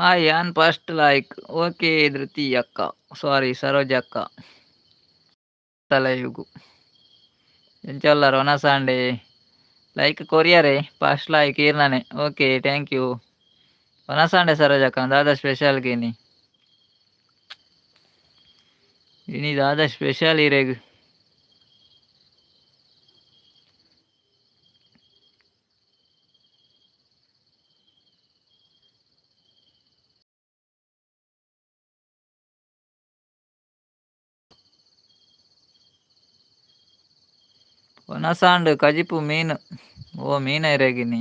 Hi ಯಾನ್ first like. Okay Dhriti ಅಕ್ಕ, sorry Saroja ಅಕ್ಕ. ಲೈವ್ಗು ಎಂಚೊಲ್ಲರ್ ವನಸಾಂಡೆ ಲೈಕ್ ಕೊರಿಯರೆ ಫಸ್ಟ್ ಲೈಕ್ ಈರ್ನನೆ. Okay thank you. ವನಸಾಂಡೆ ಸರೋಜಕ್ಕ, ದಾದ ಸ್ಪೆಷಲ್ ಗಿನಿ ಇನಿ? ದಾದ ಸ್ಪೆಷಲ್ ಇರೆಗ್? ವನಸಾಂಡ್ ಕಜಿಪು ಮೀನು. ಓ ಮೀನ ಇರೆಗಿನಿ?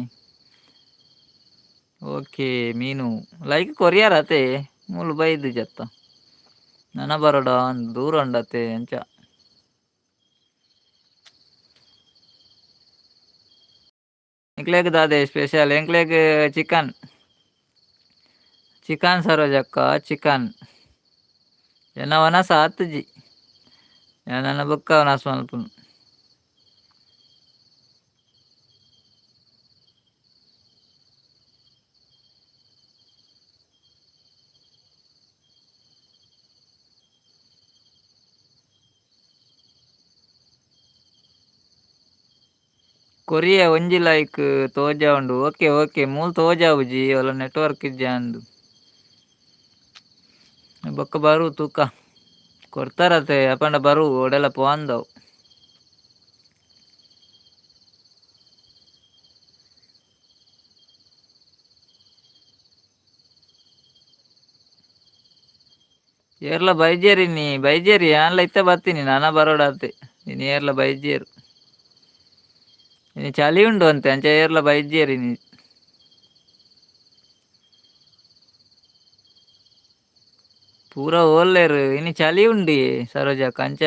ಓಕೆ ಮೀನು. ಲೈಕ್ ಕೊರಿಯರ್ ಅತೆ, ಮೂಲು ಬೈದು ಜತ್ತ ನನ ಬರೋಡ ದೂರ ಉಂಡತೆ ಅಂಚ. ಎಂಕ್ಲೆಗ್ ದಾದೆ ಸ್ಪೆಷಲ್? ಎಂಕ್ಲೆಗ್ ಚಿಕನ್. ಚಿಕನ್ ಸರೋಜಕ್ಕ, ಚಿಕನ್. ಎನ್ನ ವನಸ ಆತುಜಿ, ನನ್ನ ಬೊಕ್ಕ ವನಸ್ ಮಲ್ಪುನು. ಕೊರಿಯ ಒಂಜಿ ಲೈಕ್ ತೋಜಾ ಉಂಡು. ಓಕೆ ಓಕೆ, ಮೂಲು ತೋಜಾವುಜಿ, ಒಲ್ಲ ನೆಟ್ವರ್ಕ್ ಇಜ್ಜಾಂದು. ಬೊಕ್ಕ ಬರು ತೂಕ ಕೊರ್ತಾರತೆ ಅಪಂಡ ಬರು ಒಡೆಲ ಪೋಂದವು. ಏರ್ಲ ಬೈಜೇರಿ ನೀ ಬೈಜೇರಿ ಆನ್ಲ ಇತ್ತ ಬರ್ತೀನಿ ನಾನ ಬರೋಡಾತೆ. ಇನಿ ಏರ್ಲ ಬೈಜೇರು, ಇನಿ ಚಳಿ ಉಂಡು ಅಂತೆ, ಅಂಚ ಏರ್ಲ ಬೈಜೇರಿ ನೀ. ಪೂರ ಓಲ್ಲೇರು ಇನಿ ಚಳಿ ಉಂಡಿ ಸರೋಜಕ್ಕ, ಅಂಚ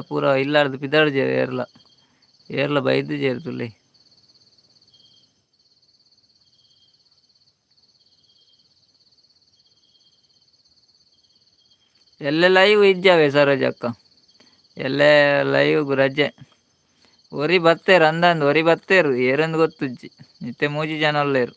ಪೂರ ಇಲ್ಲಾರ್ದು ಪಿದಾಡ್ಜೇರು ಏರ್ಲ. ಏರ್ಲ ಬೈದು ತುಲೆ. ಎಲ್ಲೆ ಲೈವ್ ಇಜ್ಜಾವೆ ಸರೋಜಕ್ಕ, ಎಲ್ಲೆ ಲೈವ್ ರಜೆ. ಒರಿ ಬತ್ತೇರು ಅಂದಂದು ಒರಿ ಬತ್ತೇರು, ಏರಂದು ಗೊತ್ತುಜ್ಜಿ. ಇತ್ತೆ ಮೂಜಿ ಜನ ಉಲ್ಲೇರು.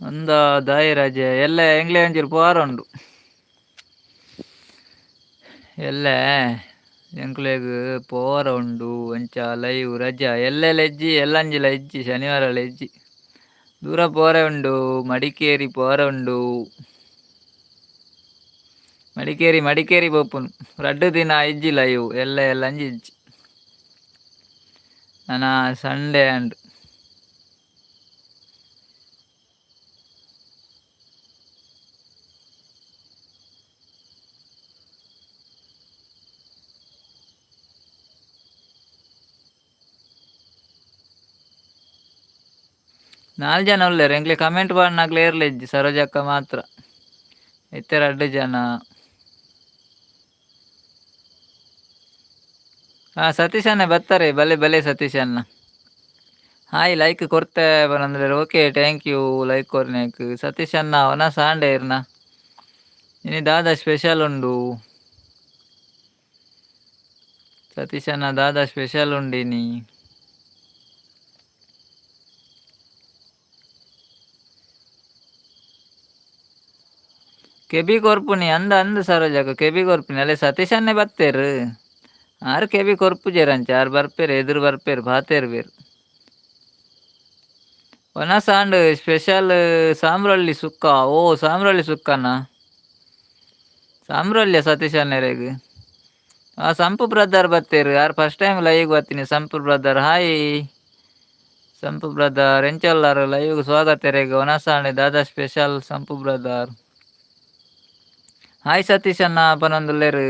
ಅಂದ ದಾಯಿ ರಜೆ ಎಲ್ಲ ಎಂಗ್ಲೆ ಒಂಚೂರು ಪೋರ ಉಂಡು. ಎಲ್ಲೆ ಎಂಕ್ಲೆಗ್ ಪೋರ ಉಂಡು, ಅಂಚ ಲೈವ್ ರಜಾ. ಎಲ್ಲೆಲ್ಲ ಇಜ್ಜಿ, ಎಲ್ಲಂಜಿಲ ಇಜ್ಜಿ, ಶನಿವಾರ ಇಜ್ಜಿ. ದೂರ ಪೋರೆ ಉಂಡು, ಮಡಿಕೇರಿ ಪೋರ ಉಂಡು. ಮಡಿಕೇರಿ ಮಡಿಕೇರಿ ಪೋಪುನು. ರಡ್ಡು ದಿನ ಇಜ್ಜಿ ಲೈವ್, ಎಲ್ಲ ಎಲ್ಲಂಜಿ ಇಜ್ಜಿ. ನನ ಸಂಡೇ ಅಂಡ್. ನಾಲ್ ಜನ ಉಲ್ಲೆರ್ ಎಂಕ್ಲೆ ಕಮೆಂಟ್ ಪಾಡ್ನಾಕ್ಲೆ ಏರ್ಲ ಇಜ್ಜಿ, ಸರೋಜಕ್ಕ ಮಾತ್ರ. ಇತ್ತೆ ರಡ್ಡು ಜನ. ಹಾ ಸತೀಶ್ ಅಣ್ಣ ಬರ್ತಾರೆ, ಬಲೆ ಬಲೆ ಸತೀಶ್ ಅಣ್ಣ. ಹಾಯ್ ಲೈಕ್ ಕೊರ್ತೆ ಬರಂದ್ರೆ. ಓಕೆ thank you like ಕೊರ್ನೇಕ್. ಸತೀಶ್ ಅಣ್ಣ ಅವನ ಸಾಂಡೆ ಇರ್ನ. ಇನಿ ದಾದ ಸ್ಪೆಷಲ್ ಉಂಡು ಸತೀಶ್ ಅಣ್ಣ? ದಾದ ಸ್ಪೆಷಲ್ ಉಂಡು ಇನಿ? ಕೆಬಿ ಕೊರ್ಪುನಿ ಅಂದ ಅಂದ್ ಸರೋಜಕ್ಕ, ಕೆಬಿ ಕೊರ್ಪುನಿ. ಅಲ್ಲೇ ಸತೀಶ್ ಅಣ್ಣೆ ಬತ್ತೇರು, ಆರ್ ಕೆಬಿ ಕೊರ್ಪುಜೆರ್ ಅಂಚ. ಆರ್ ಬರ್ಪೇರು, ಎದುರು ಬರ್ಪೇರು, ಬಾತೇರು ಬೇರು. ವನಸಾಂಡ್ ಸ್ಪೆಷಲ್ ಸಾಂಬ್ರಳ್ಳಿ ಸುಕ್ಕ. ಓ ಸಾಂಬ್ರಳ್ಳಿ ಸುಕ್ಕನಾ? ಸಾಂಬ್ರಳ್ಳಿಯ ಸತೀಶ್ ಅಣ್ಣೆರೆಗ್. ಆ ಸಂಪು ಬ್ರದರ್ ಬತ್ತೇರು, ಆರ್ ಫಸ್ಟ್ ಟೈಮ್ ಲೈವ್ ಬರ್ತೀನಿ. ಸಂಪು ಬ್ರದರ್ ಹಾಯ್. ಸಂಪು ಬ್ರದರ್ ಎಂಚೊಲ್ಲಾರು? ಲೈವ್ ಸ್ವಾಗತ ಎರೆಗ್. ವನಸಾಂಡ್ ದಾದಾ ಸ್ಪೆಷಲ್ ಸಂಪು ಬ್ರದರ್? ಹಾಯ್ ಸತೀಶ್ ಅಣ್ಣ ಪನೊಂದುಲ್ಲೆರ್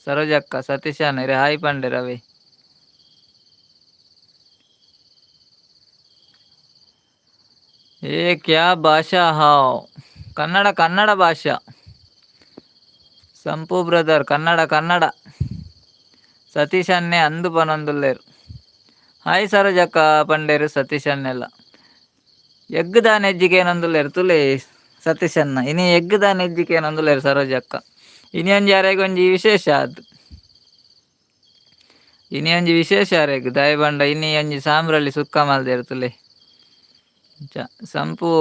ಸರೋಜಕ್ಕ. ಸತೀಶ್ ಅಣ್ಣ ಇರೆ ಹಾಯ್ ಪಂಡೆರ್ ಅವೆ. ಏ ಕ್ಯಾ ಭಾಷಾ ಹಾವ್? ಕನ್ನಡ ಕನ್ನಡ ಭಾಷಾ ಸಂಪು ಬ್ರದರ್, ಕನ್ನಡ ಕನ್ನಡ. ಸತೀಶ್ ಅಣ್ಣೆ ಅಂದು ಪನೊಂದುಲ್ಲೆರ್. ಹಾಯ್ ಸರೋಜಕ್ಕ ಪಂಡೇರು ಸತೀಶ್ ಅಣ್ಣೆಲ್ಲ. ಎಗ್ಗುದಾನ ಎಜ್ಜಿಗೆ ತುಲೆ ಸತೀಶ್ ಅಣ್ಣ. ಇನಿ ಎಗ್ಗುದಾನ ಎಜ್ಜಿಗೆ ಏನೊಂದುಲ್ಲೆರ್ ಸರೋಜಕ್ಕ. ಇನಿ ಒಂಜಿ ಅರೆಗ್ ಒಂಜಿ ವಿಶೇಷ ಅದು. ಇನಿ ಒಂಜಿ ವಿಶೇಷ ಅರೆಗ್ ದಾಯೆ ಪಂಡ ಇನಿ ಒಂಜಿ ಸಾಂಬ್ರಳ್ಳಿ ಸುಕ್ಕ ಮಲ್ದೆರ್ ತುಲೆ. ಸಂಪು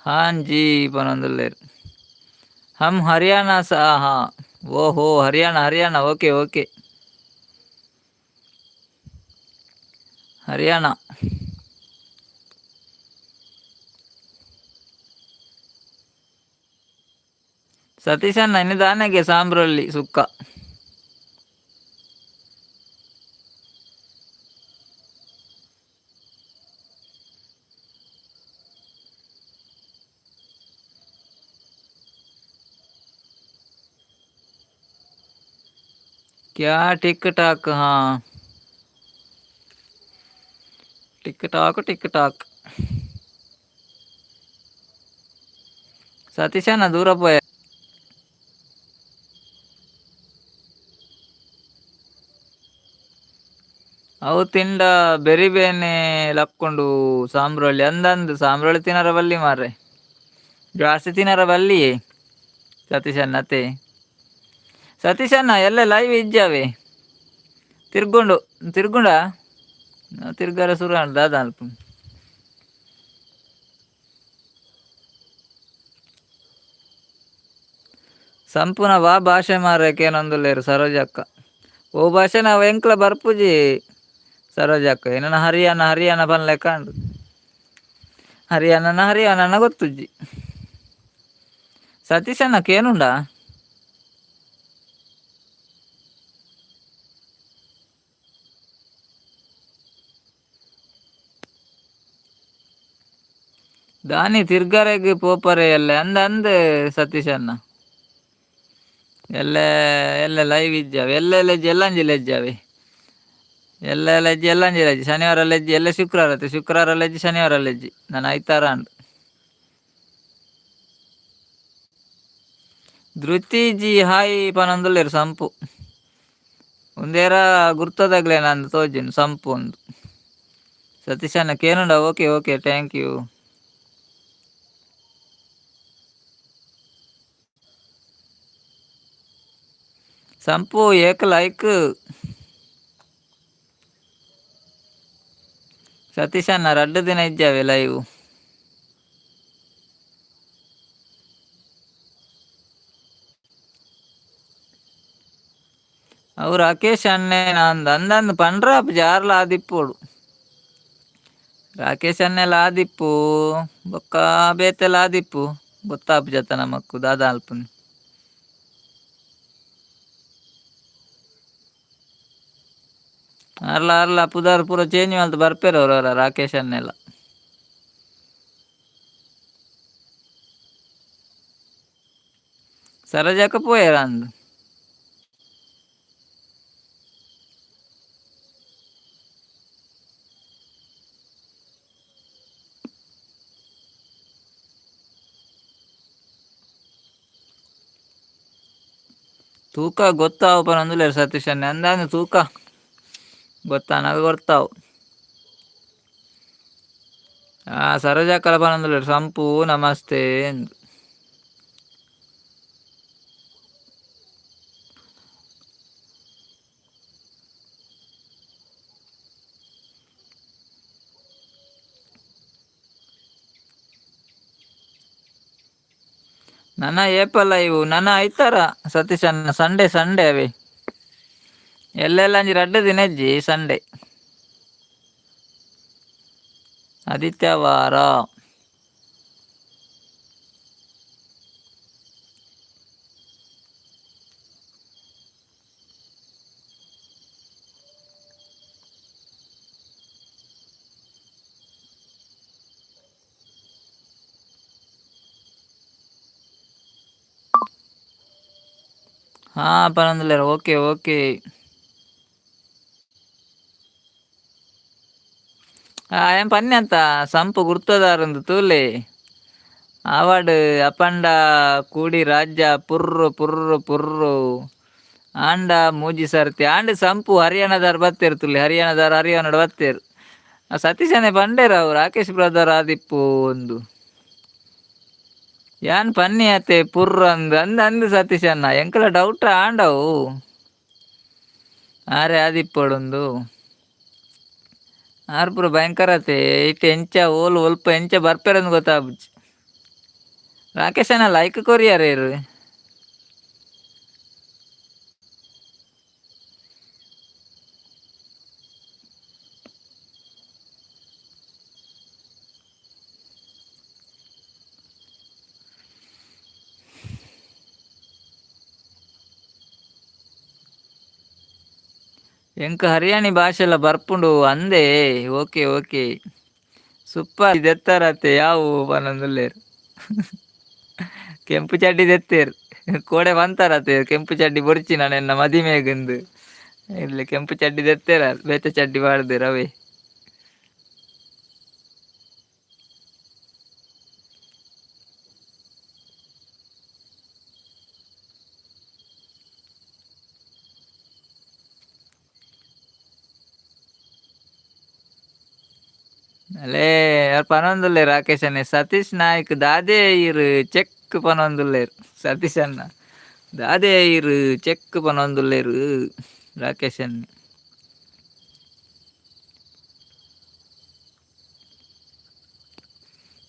ಹಾಂಜಿ ಪನೊಂದುಲ್ಲೆರ್. ಹಮ್ ಹರಿಯಾಣ ಸಾ ಹಾ. ಓಹೋ ಹರಿಯಾಣ ಹರಿಯಾಣ, ಓಕೆ ಓಕೆ ಹರಿಯಾಣ. ಸತೀಶಣ್ಣ ಇನಿ ದಾನೆಗೆ ಸಾಂಬ್ರಳ್ಳಿ ಸುಕ್ಕ. क्या टिक टाक, हाँ टिक टाक टिक ಟಾಕ್. ಸತೀಶಣ್ಣ ದೂರ ಪೋಯ. ಅವು ತಿಂಡ ಬೆರಿ ಬೇನೆ ಲಕ್ಕೊಂಡು ಸಾಂಬ್ರೊಳ್ಳಿ ಅಂದಂದು ಸಾಂಬ್ರೊಳ್ಳಿ ತಿನ್ನರ ಬಲ್ಲಿ ಮಾರ್ರೆ, ಜಾಸ್ತಿ ತಿನ್ನರ ಬಲ್ಲಿ ಸತೀಶಣ್ಣ. ಅತ್ತೆ ಸತೀಶಣ್ಣ ಎಲ್ಲ ಲೈವ್ ಇಜ್ಜಾವೆ ತಿರ್ಗೊಂಡು ತಿರ್ಗುಂಡ ತಿರ್ಗಾರ ಶುರು ದಾದ ಅಲ್ಪ. ಸಂಪೂರ್ಣ ವಾ ಭಾಷೆ ಮಾರ್ರೆ ಸರೋಜಕ್ಕ. ಓ ಭಾಷೆ ನಾವು ಎಂಕ್ಲ ಬರ್ಪುಜಿ ಸರೋಜಕ್ಕ. ಏನನ ಹರಿಯಾಣ ಹರಿಯಾಣ ಪನ್ಲೆಕ್ಕ ಉಂಡು. ಹರಿಯಾಣನ ಹರಿಯಾಣನ ಗೊತ್ತುಜ್ಜಿ. ಸತೀಶಣ್ಣ ಕೇನುಂಡಾ? ದಾನಿ ತಿರ್ಗಾರೆಗ್ ಪೋಪರೆ ಎಲ್ಲ ಅಂದ ಅಂದ್ ಸತೀಶಣ್ಣ. ಎಲ್ಲ ಎಲ್ಲ ಲೈವ್ ಇಜ್ಜಾವೆ ಎಲ್ಲ ಲೆಜ್ಜಿ ಎಲ್ಲಂಜಿ ಲೆಜ್ಜಾವೆ ಎಲ್ಲ ಲೆಜ್ಜಿ ಎಲ್ಲಂಜಿ ಲೆಜ್ಜಿ. ಶನಿವಾರ ಲೆಜ್ಜಿ ಎಲ್ಲ ಶುಕ್ರವಾರ ಆಯ್ತು, ಶುಕ್ರವಾರ ಲೆಜ್ಜಿ ಶನಿವಾರ ಲೆಜ್ಜಿ ನಾನು ಐತಾರ ಅಂಡ್. ಧೃತಿ ಜಿ ಹಾಯ್ ಪನೊಂದುಲ್ಲೆರ್ ಸಂಪು. ಉಂದೇರ ಗುರ್ತದಾಗ್ಲೆ ನಂದು ತೋಜುಂಡು ಸಂಪು ಉಂದು. ಸತೀಶಣ್ಣ ಕೇನುಂಡ? Okay okay thank you. ಸಂಪು ಏಕ ಲೈಕ್. ಸತೀಶಣ್ಣ ರಡ್ಡು ದಿನ ಇಜ್ಜಾವೆ ಲೈವ್. ಅವು ರಾಕೇಶ್ ಅಣ್ಣೆ ಅಂದ ಅಂದಂದು ಪಂಡ್ರ ಜಾರ್ಲ ಆದಿಪ್ಪೋಡು. ರಾಕೇಶ್ ಅಣ್ಣೆಲ ಆದಿಪ್ಪು ಬೊಕ್ಕ ಬೇತೆಲ ಆದಿಪ್ಪು ಗೊತ್ತಾಪು ಜತ ನಮಕ್ಕು ದಾದ ಅಲ್ಪುನಿ. ಅರ್ಲ ಅರ್ಲ ಪುದರ್ ಪೂರ ಚೇಂಜ್ ಮಲ್ತ್ ಬರ್ಪೇರು ಅವ್ರವ್ರ ರಾಕೇಶ್ ಅಣ್ಣೆಲ್ಲ. ಸರೋಜಕ್ಕ ಪೋಯೆರ ಅಂದ್. ತೂಕ ಗೊತ್ತಾವು ಪನೊಂದುಲ್ಲೆರ್ ಸತೀಶ್ ಅಣ್ಣೆ. ಅಂದಾಂದ್ ತೂಕ ಗೊತ್ತಾನಗ ಗೊತ್ತಾವು. ಸರೋಜಕ್ಕಲ ಪನೊಂದುಲ್ಲೆರ್ ಸಂಪು ನಮಸ್ತೆ ಅಂದ್. ನನ ಏಪಲ್ಲ ಇವು ನನ ಐತಾರ ಸತೀಶ್ ಅಣ್ಣ, ಸಂಡೇ ಸಂಡೇ ಅವೇ ಎಲ್ಲೆಲ್ಲ ಅಂಜಿ ರಡ್ಡು ದಿನ ಇಜ್ಜಿ ಸಂಡೇ ಆದಿತ್ಯವಾರ. ಹಾ ಪನೊಂದುಲ್ಲೆರ್ ಓಕೆ ಓಕೆ. ಏನ್ ಪನ್ನೆ ಅಂತ ಸಂಪು ಗುರ್ತದಾರಂದು ತೂಲೆ. ಆವಾಡ್ ಅಪಂಡ ಕೂಡಿ ರಾಜ್ಯ ಪುರ್ರು ಪುರ್ರು ಪುರ್ರು ಆಂಡ ಮೂಜಿ ಸರ್ತಿ ಆಂಡ ಸಂಪು ಹರಿಯಾಣದಾರ್ ಬತ್ತೇರು ತುಲ್ಲಿ ಹರಿಯಾಣದಾರ್ ಹರಿಯಾಣಡ್ ಬತ್ತೇರು. ಸತೀಶನೇ ಪಂಡೇರ ಅವು ರಾಕೇಶ್ ಬ್ರದರ್ ಆದಿಪ್ಪು ಒಂದು. ಯಾನ್ ಪನ್ನಿ ಅತ್ತೆ ಪುರ್ರ ಅಂದ್ ಅಂದ್ ಅಂದ್ ಸತೀಶಣ್ಣ ಎಂಕಲ ಡೌಟ್ ಆಂಡವು. ಆರೆ ಆದಿಪ್ಪೊಡೊಂದು. ಆರ್ ಪೂರ ಭಯಂಕರ ಅತ್ತೆ ಇತ್ತೆ ಎಂಚ ಓಲು ಒಲ್ಪ ಎಂಚ ಬರ್ಪೆರಂದು ಗೊತ್ತಾಪುಜಿ. ರಾಕೇಶಣ್ಣ ಲೈಕ್ ಕೊರಿಯರ್ ಇರು. ಎಂಕ್ ಹರಿಯಾಣಿ ಭಾಷೆಲ ಬರ್ಪುಂಡು ಅಂದೇ ಓಕೆ ಓಕೆ. ಸೂಪರ್ ದೆತ್ತಾರತ್ತೆ ಯಾವು ಪನೊಂದುಲ್ಲೆರ್. ಕೆಂಪು ಚಡ್ಡಿ ದೆತ್ತೇರ್ ಕೋಡೆ ಪಂತಾರತ್ತೆ ಕೆಂಪು ಚಡ್ಡಿ ಬೊರ್ಚಿ ನನ ಎನ್ನ ಮದಿಮೆಗುಂದು. ಇಲ್ಲ ಕೆಂಪು ಚಡ್ಡಿ ದೆತ್ತೇರ ಬೇತೆ ಚಡ್ಡಿ ಪಾಡ್ದೆರ್ ಅವೇ. ಅಲೇ ಯಾರ್ ಪನೊಂದುಲ್ಲೆರ್ ರಾಕೇಶ್ ಅಣ್ಣೆ ಸತೀಶ್ ನಾಯ್ಕ್ ದಾದೆ ಇರ್ ಚೆಕ್ ಪನೊಂದುಲ್ಲೆರ್ ಸತೀಶ್ ಅಣ್ಣ ದಾದೆ ಇರ್ ಚೆಕ್ ಪನೊಂದುಲ್ಲೆರ್ ರಾಕೇಶ್ ಅಣ್ಣೆ.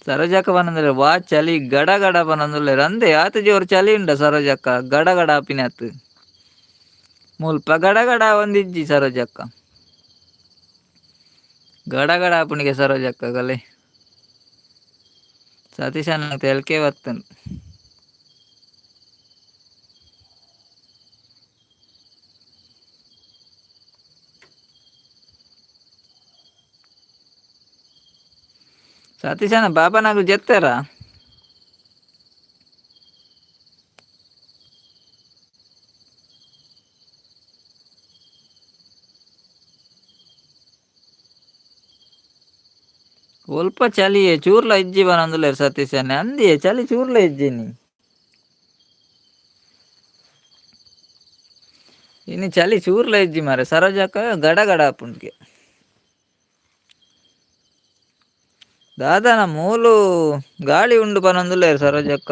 ಸರೋಜಕ್ಕ ಪನೊಂದುಲ್ಲೆರ್ ವಾ ಚಳಿ ಗಡ ಗಡ ಪನೊಂದುಲ್ಲೆರ್ ಅಂದೆ ಆತ್ ಜೋರು ಚಳಿ ಉಂಡ ಸರೋಜಕ್ಕ ಗಡ ಗಡ ಆಪಿನತ್. ಮುಲ್ಪ ಗಡ ಗಡ ಒಂದಿಜ್ಜಿ ಸರೋಜಕ್ಕ. ಗಡ ಗಡ ಆಪುನಿಗೆ ಸರೋಜಕ್ಕ ಗಲೆ. ಸತೀಶ್ ಅಣ್ಣ ತೆಲ್ಕೆ ಬತ್ತುಂಡು. ಸತೀಶ್ ಅಣ್ಣ ಬಾಬಾನಗು ಜೆತ್ತೆರಾ? ಒಲ್ಪ ಚಳಿಯೇ ಚೂರ್ಲ ಇಜ್ಜಿ ಪನೊಂದುಲ್ಲೆರ್ ಸತೀಶ್ ಅಣ್ಣೆ ಅಂದಿಯೇ ಚಳಿ ಚೂರ್ಲ ಇಜ್ಜಿ ಇನಿ ಚಳಿ ಚೂರ್ಲ ಇಜ್ಜಿ ಮಾರ್ರೆ ಸರೋಜಕ್ಕ ಗಡ ಗಡ ಆಪುಂಡುಗೆ. ದಾದನ ಮೂಲು ಗಾಳಿ ಉಂಡು ಪನೊಂದುಲ್ಲೆರ್ ಸರೋಜಕ್ಕ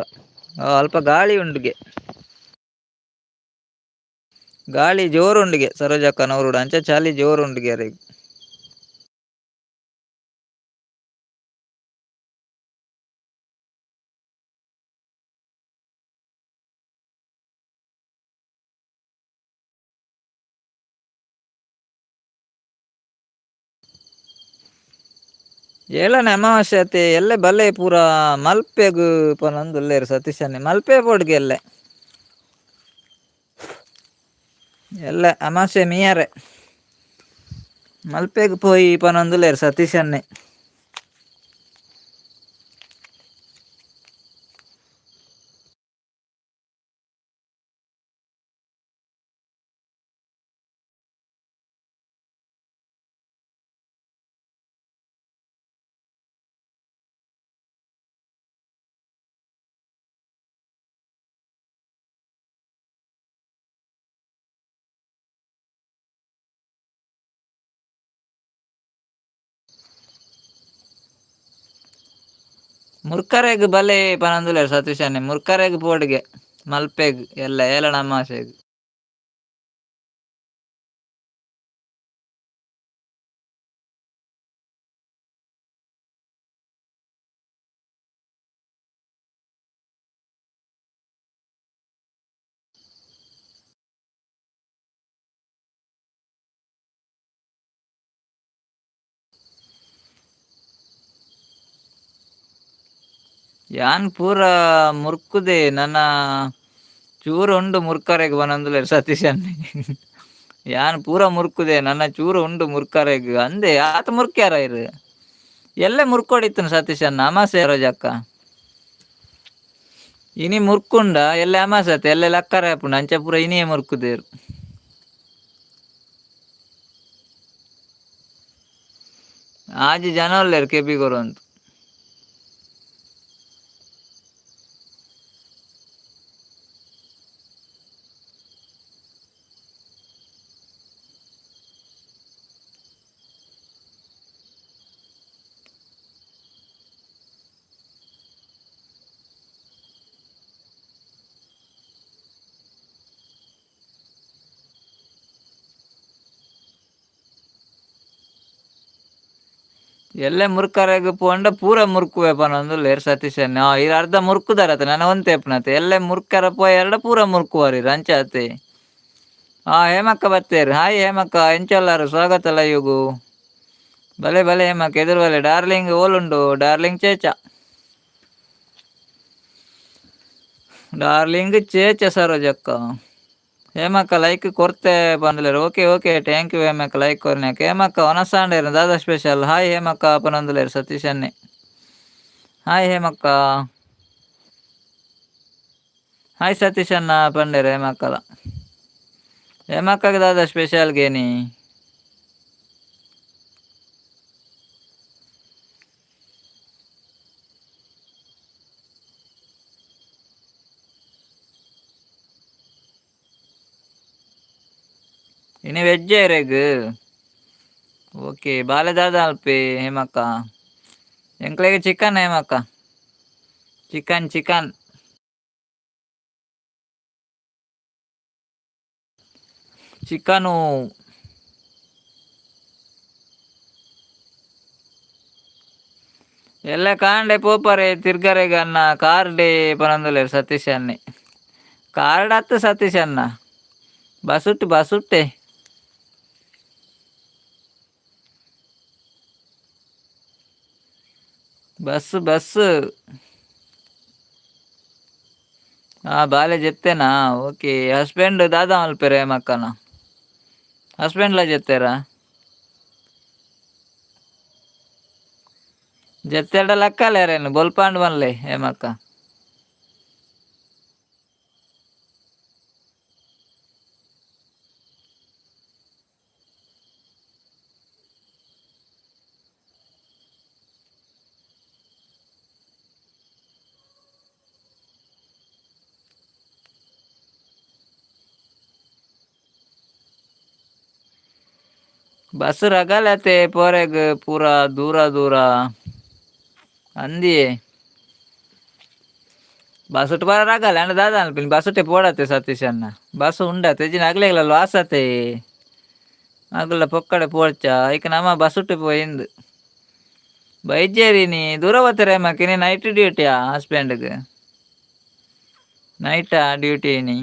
ಅಲ್ಪ ಗಾಳಿ ಉಂಡುಗೆ. ಗಾಳಿ ಜೋರುಂಡುಗೆ ಸರೋಜಕ್ಕನ ಊರುಡು ಅಂಚ ಚಳಿ ಜೋರುಂಡುಗೆ ಅರೆಗ್. ಏಳನೇ ಅಮಾವಾಸ್ಯೆ ಅತ್ತೆ ಎಲ್ಲೆ ಬಲ್ಲೆ ಪೂರ ಮಲ್ಪೆಗ್ ಪನೊಂದುಲ್ಲೆರ್ ಸತೀಶ್ ಅಣ್ಣೆ ಮಲ್ಪೆ ಪೋಡ್ಗೆ ಎಲ್ಲೆ. ಎಲ್ಲೆ ಅಮಾವಾಸ್ಯೆ ಮೀಯರೆ. ಮಲ್ಪೆಗ್ ಪೋಯಿ ಪನೊಂದುಲ್ಲೆರ್ ಸತೀಶ್ ಅಣ್ಣೆ. ಮುರ್ಕರೆಗ್ ಬಲೆ ಪನೊಂದುಲ್ಲೆರ್ ಸತೀಶ್ ಅಣ್ಣೆ ಮುರ್ಕರೆಗ್ ಪೋಡ್ಗೆ ಮಲ್ಪೆಗ್ ಎಲ್ಲೆ ಏಳನೇ ಅಮಾವಾಸ್ಯೆಗ್. ಯಾನ್ ಪೂರ ಮುರ್ಕುದೆ ನನ ಚೂರು ಉಂಡು ಮುರ್ಕರೆಗ್ ಪನೊಂದುಲ್ಲೆರ್ ಸತೀಶ್ ಅಣ್ಣೆ. ಯಾನ್ ಪೂರ ಮುರ್ಕುದೆ ನನ್ನ ಚೂರು ಉಂಡು ಮುರ್ಕರೆಗ್ ಅಂದೆ ಆತ್ ಮುರ್ಕ್ಯಾರ ಇರ್. ಎಲ್ಲೆ ಮುರ್ಕೊಡಿತ್ತುನು ಸತೀಶ್ ಅಣ್ಣ ಅಮಾಸೆ ರೋಜಕ್ಕ. ಇನಿ ಮುರ್ಕುಂಡ ಎಲ್ಲೆ ಅಮಾಸೆ ಅತ್ತೆ ಎಲ್ಲೆ ಲಕ್ಕರೆ ಆಪುಂಡು ಅಂಚ ಪೂರ ಇನಿಯೇ ಮುರ್ಕುದೇರು. ಆಜಿ ಜನ ಉಲ್ಲೆರ್ ಕೆಬಿ ಕೊರೊಂದು. ಎಲ್ಲೆ ಮುರ್ಕರೆಗ್ ಪೋಂಡ ಪೂರ ಮುರ್ಕುವೆ ಪನೊಂದುಲ್ಲೆರ್ ಸತೀಶ್ ಅಣ್ಣ. ಇರ್ ಅರ್ಧ ಮುರ್ಕುದಾರತ ನನ ಒಂತೆ ಎಪ್ಪುನತೆ ಎಲ್ಲೆ ಮುರ್ಕರ ಪೋಯೆರ್ಡ ಪೂರ ಮುರ್ಕುವರ್ ಇರ್ ಅಂಚಾತೆ. ಹೇಮಕ್ಕ ಬತ್ತೇರ್. ಹಾಯ್ ಹೇಮಕ್ಕ, ಎಂಚೊಲ್ಲಾರ್? ಸ್ವಾಗತ ಲೈವ್ಗು. ಬಲೆ ಬಲೆ ಹೇಮಕ್ಕ, ಎದುರು ಬಲೆ. ಡಾರ್ಲಿಂಗ್ ಓಲುಂಡು? ಡಾರ್ಲಿಂಗ್ ಚೇಚ, ಡಾರ್ಲಿಂಗ್ ಚೇಚ ಸರೋಜಕ್ಕ. ಹೇಮಕ್ಕ ಲೈಕ್ ಕೊರ್ತೆ ಪಂದಲೇರ್. ಓಕೆ ಓಕೆ, thank you ಹೇಮಕ್ಕ like ಕೊರ್ನ್ಯಾಕ. ಹೇಮಕ್ಕ ಒನಸಾಂಡೇರ್ ದಾದಾ ಸ್ಪೆಷಲ್? ಹಾಯ್ ಹೇಮಕ್ಕ ಪನೊಂದುಲ್ಲೆರ್ ಸತೀಶ್ ಅಣ್ಣೆ. ಹಾಯ್ ಹೇಮಕ್ಕ. ಹಾಯ್ ಸತೀಶ್ ಅಣ್ಣ ಪಂಡೇರ್ ಹೇಮಕ್ಕಲ. ಹೇಮಕ್ಕಗೆ ದಾದಾ ಸ್ಪೆಷಲ್ ಗೇನಿ? ಇನಿ ವೆಜ್ ಇರೆಗ್? ಓಕೆ. ಬಾಲೆ ದಾದ ಅಲ್ಪಿ ಹೇಮಕ್ಕ? ಎಂಕ್ಲೆಗ್ ಚಿಕನ್ ಹೇಮಕ್ಕ, ಚಿಕನ್ ಚಿಕನ್ ಚಿಕನು. ಎಲ್ಲ ಕಾಂಡೆ ಪೋಪರೆ ತಿರ್ಗರೆಗ್ ಅನ್ನ ಕಾರ್ ಡೇ ಪನೊಂದುಲ್ಲೆರ್ ಸತೀಶ್ ಅಣ್ಣೆ. ಕಾರ್ಡ್ ಅತ್ತ್ ಸತೀಶ್ ಅಣ್ಣ, ಬಸುಟ್ಟು ಬಸುಟ್ಟೆ. Bus bus. ಬಾಲೆ ಜೆತ್ತೇನಾ? ಓಕೆ. ಹಸ್ಬೆಂಡ್ ದಾದಾ ಮಲ್ಪೆರೆ ಹೇಮಕ್ಕನ? ಹಸ್ಬೆಂಡ್ಲ ಜೆತ್ತೇರಾ? ಜೆತ್ತೆರ್ಡ ಲಕ್ಕಲೇರೇನು ಬೊಲ್ಪಾಂಡ್ ಬನ್ಲೆ ಹೇಮಕ್ಕ. ಬಸ್ ರಗಲತೆ ಪೋರೆಗ್ ಪೂರ ದೂರ ದೂರ ಅಂದಿಯೇ. ಬಸ್ಸುಟ್ಟು ಪೂರ ರಗಲೆ ಅಂಡ ದಾದ ಅನ್ಪಿನಿ ಬಸ್ಸುಟ್ಟೆ ಪೋಡತ್ತೆ ಸತೀಶ್ ಅಣ್ಣ. ಬಸ್ ಉಂಡತೆ ಇಜ್ಜಿಂಡ ಅಗ್ಲೆಗ್ಲ ಲಾಸ್ ಆತೆ. ಅಗುಲ ಪೊಕ್ಕಡೆ ಪೋಡ್ಚ ಐಕ್ ನಮ ಬಸ್ಸುಟ್ಟು ಪೋಯಿಂದು. ಬೈಜೇರಿನಿ ದೂರ ಹೋಗ್ತಾರೆ ಮಕ್ಕಿನಿ. ನೈಟ್ ಡ್ಯೂಟಿಯಾ ಹಸ್ಬೆಂಡ್ಗೆ? ನೈಟಾ ಡ್ಯೂಟಿ ಇನಿ?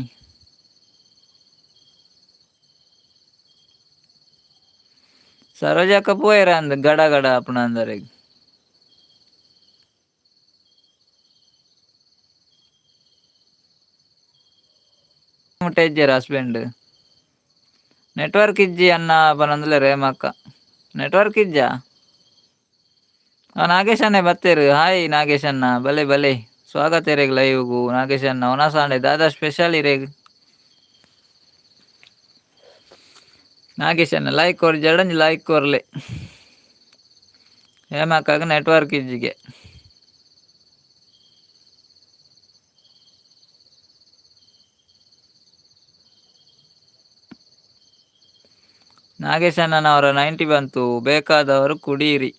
ಸರೋಜಕ್ಕ ಪೋಯೆರ ಅಂದ್ ಗಡ ಗಡ ಆಪುಂಡು ಅಂದರೆಗ್. ಮುಟ್ಟ ಇಜ್ಜೆರ್ ಹಸ್ಬೆಂಡ್? ನೆಟ್ವರ್ಕ್ ಇಜ್ಜಿ ಅಣ್ಣ ಪನೊಂದುಲ್ಲೆರ್ ಹೇಮಕ್ಕ. ನೆಟ್ವರ್ಕ್ ಇಜ್ಜಾ? ನಾಗೇಶ್ ಅಣ್ಣೆ ಬತ್ತೇರ್. ಹಾಯ್ ನಾಗೇಶ್ ಅಣ್ಣ, ಬಲೆ ಬಲೆ, ಸ್ವಾಗತ ಇರೆಗ್ ಲೈವ್ಗು. ನಾಗೇಶ್ ಅಣ್ಣ ಒನಸಾಂಡೆ ದಾದಾ ಸ್ಪೆಷಲ್ ಇರೆಗ್? ನಾಗೇಶ್ ಅಣ್ಣ ಲೈಕ್ ಕೊರ್, ಜಡಂಜಿ ಲೈಕ್ ಕೊರ್ಲೆ. ಹೇಮಕ್ಕಗ್ ನೆಟ್ವರ್ಕ್ ಇಜ್ಜಿಗೆ. ನಾಗೇಶ್ ಅಣ್ಣನವರ 90 ಬಂತು, ಬೇಕಾದವರು ಕುಡೀರಿ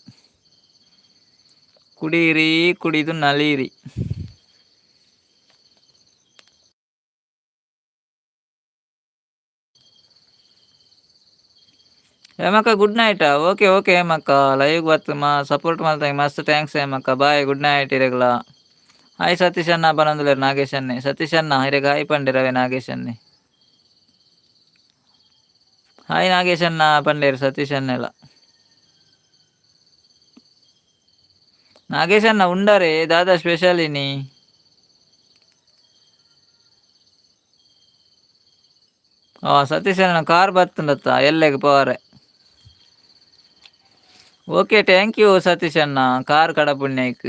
ಕುಡೀರಿ, ಕುಡಿದು ನಲೀರಿ. ಹೇಮಕ್ಕ ಗುಡ್ ನೈಟಾ? ಓಕೆ ಓಕೆ ಹೇಮಕ್ಕ, ಲೈವ್ ಬತ್ತು ಮಾ ಸಪೋರ್ಟ್ ಮಲ್ತಂಗೆ ಮಸ್ತ್ thanks ಹೇಮಕ್ಕ. ಬಾಯ್, ಗುಡ್ ನೈಟ್ ಇರೆಗ್ಲ. ಹಾಯ್ ಸತೀಶ್ ಅಣ್ಣ ಪನೊಂದುಲ್ಲೆರ್ ನಾಗೇಶ್ ಅಣ್ಣೆ. ಸತೀಶ್ ಅಣ್ಣ ಇರೆಗ್ ಹಾಯ್ ಪಂಡೆರವೆ ನಾಗೇಶ್ ಅಣ್ಣೆ. ಹಾಯ್ ನಾಗೇಶ್ ಅಣ್ಣ ಪಂಡೇರ್ ಸತೀಶ್ ಅಣ್ಣೆಲ. ನಾಗೇಶ್ ಅಣ್ಣ ಉಂಡರೆ ದಾದಾ ಸ್ಪೆಷಲ್ ಇನಿ? ಸತೀಶ್ ಅಣ್ಣ ಕಾರ್ ಬತ್ತುಂಡತ್ತ ಎಲ್ಲೆಗ್ ಪೋವರೆ. ಓಕೆ, thank you Satish ಅಣ್ಣ ಕಾರ್ ಕಡಪುಣ್ಯಕ್.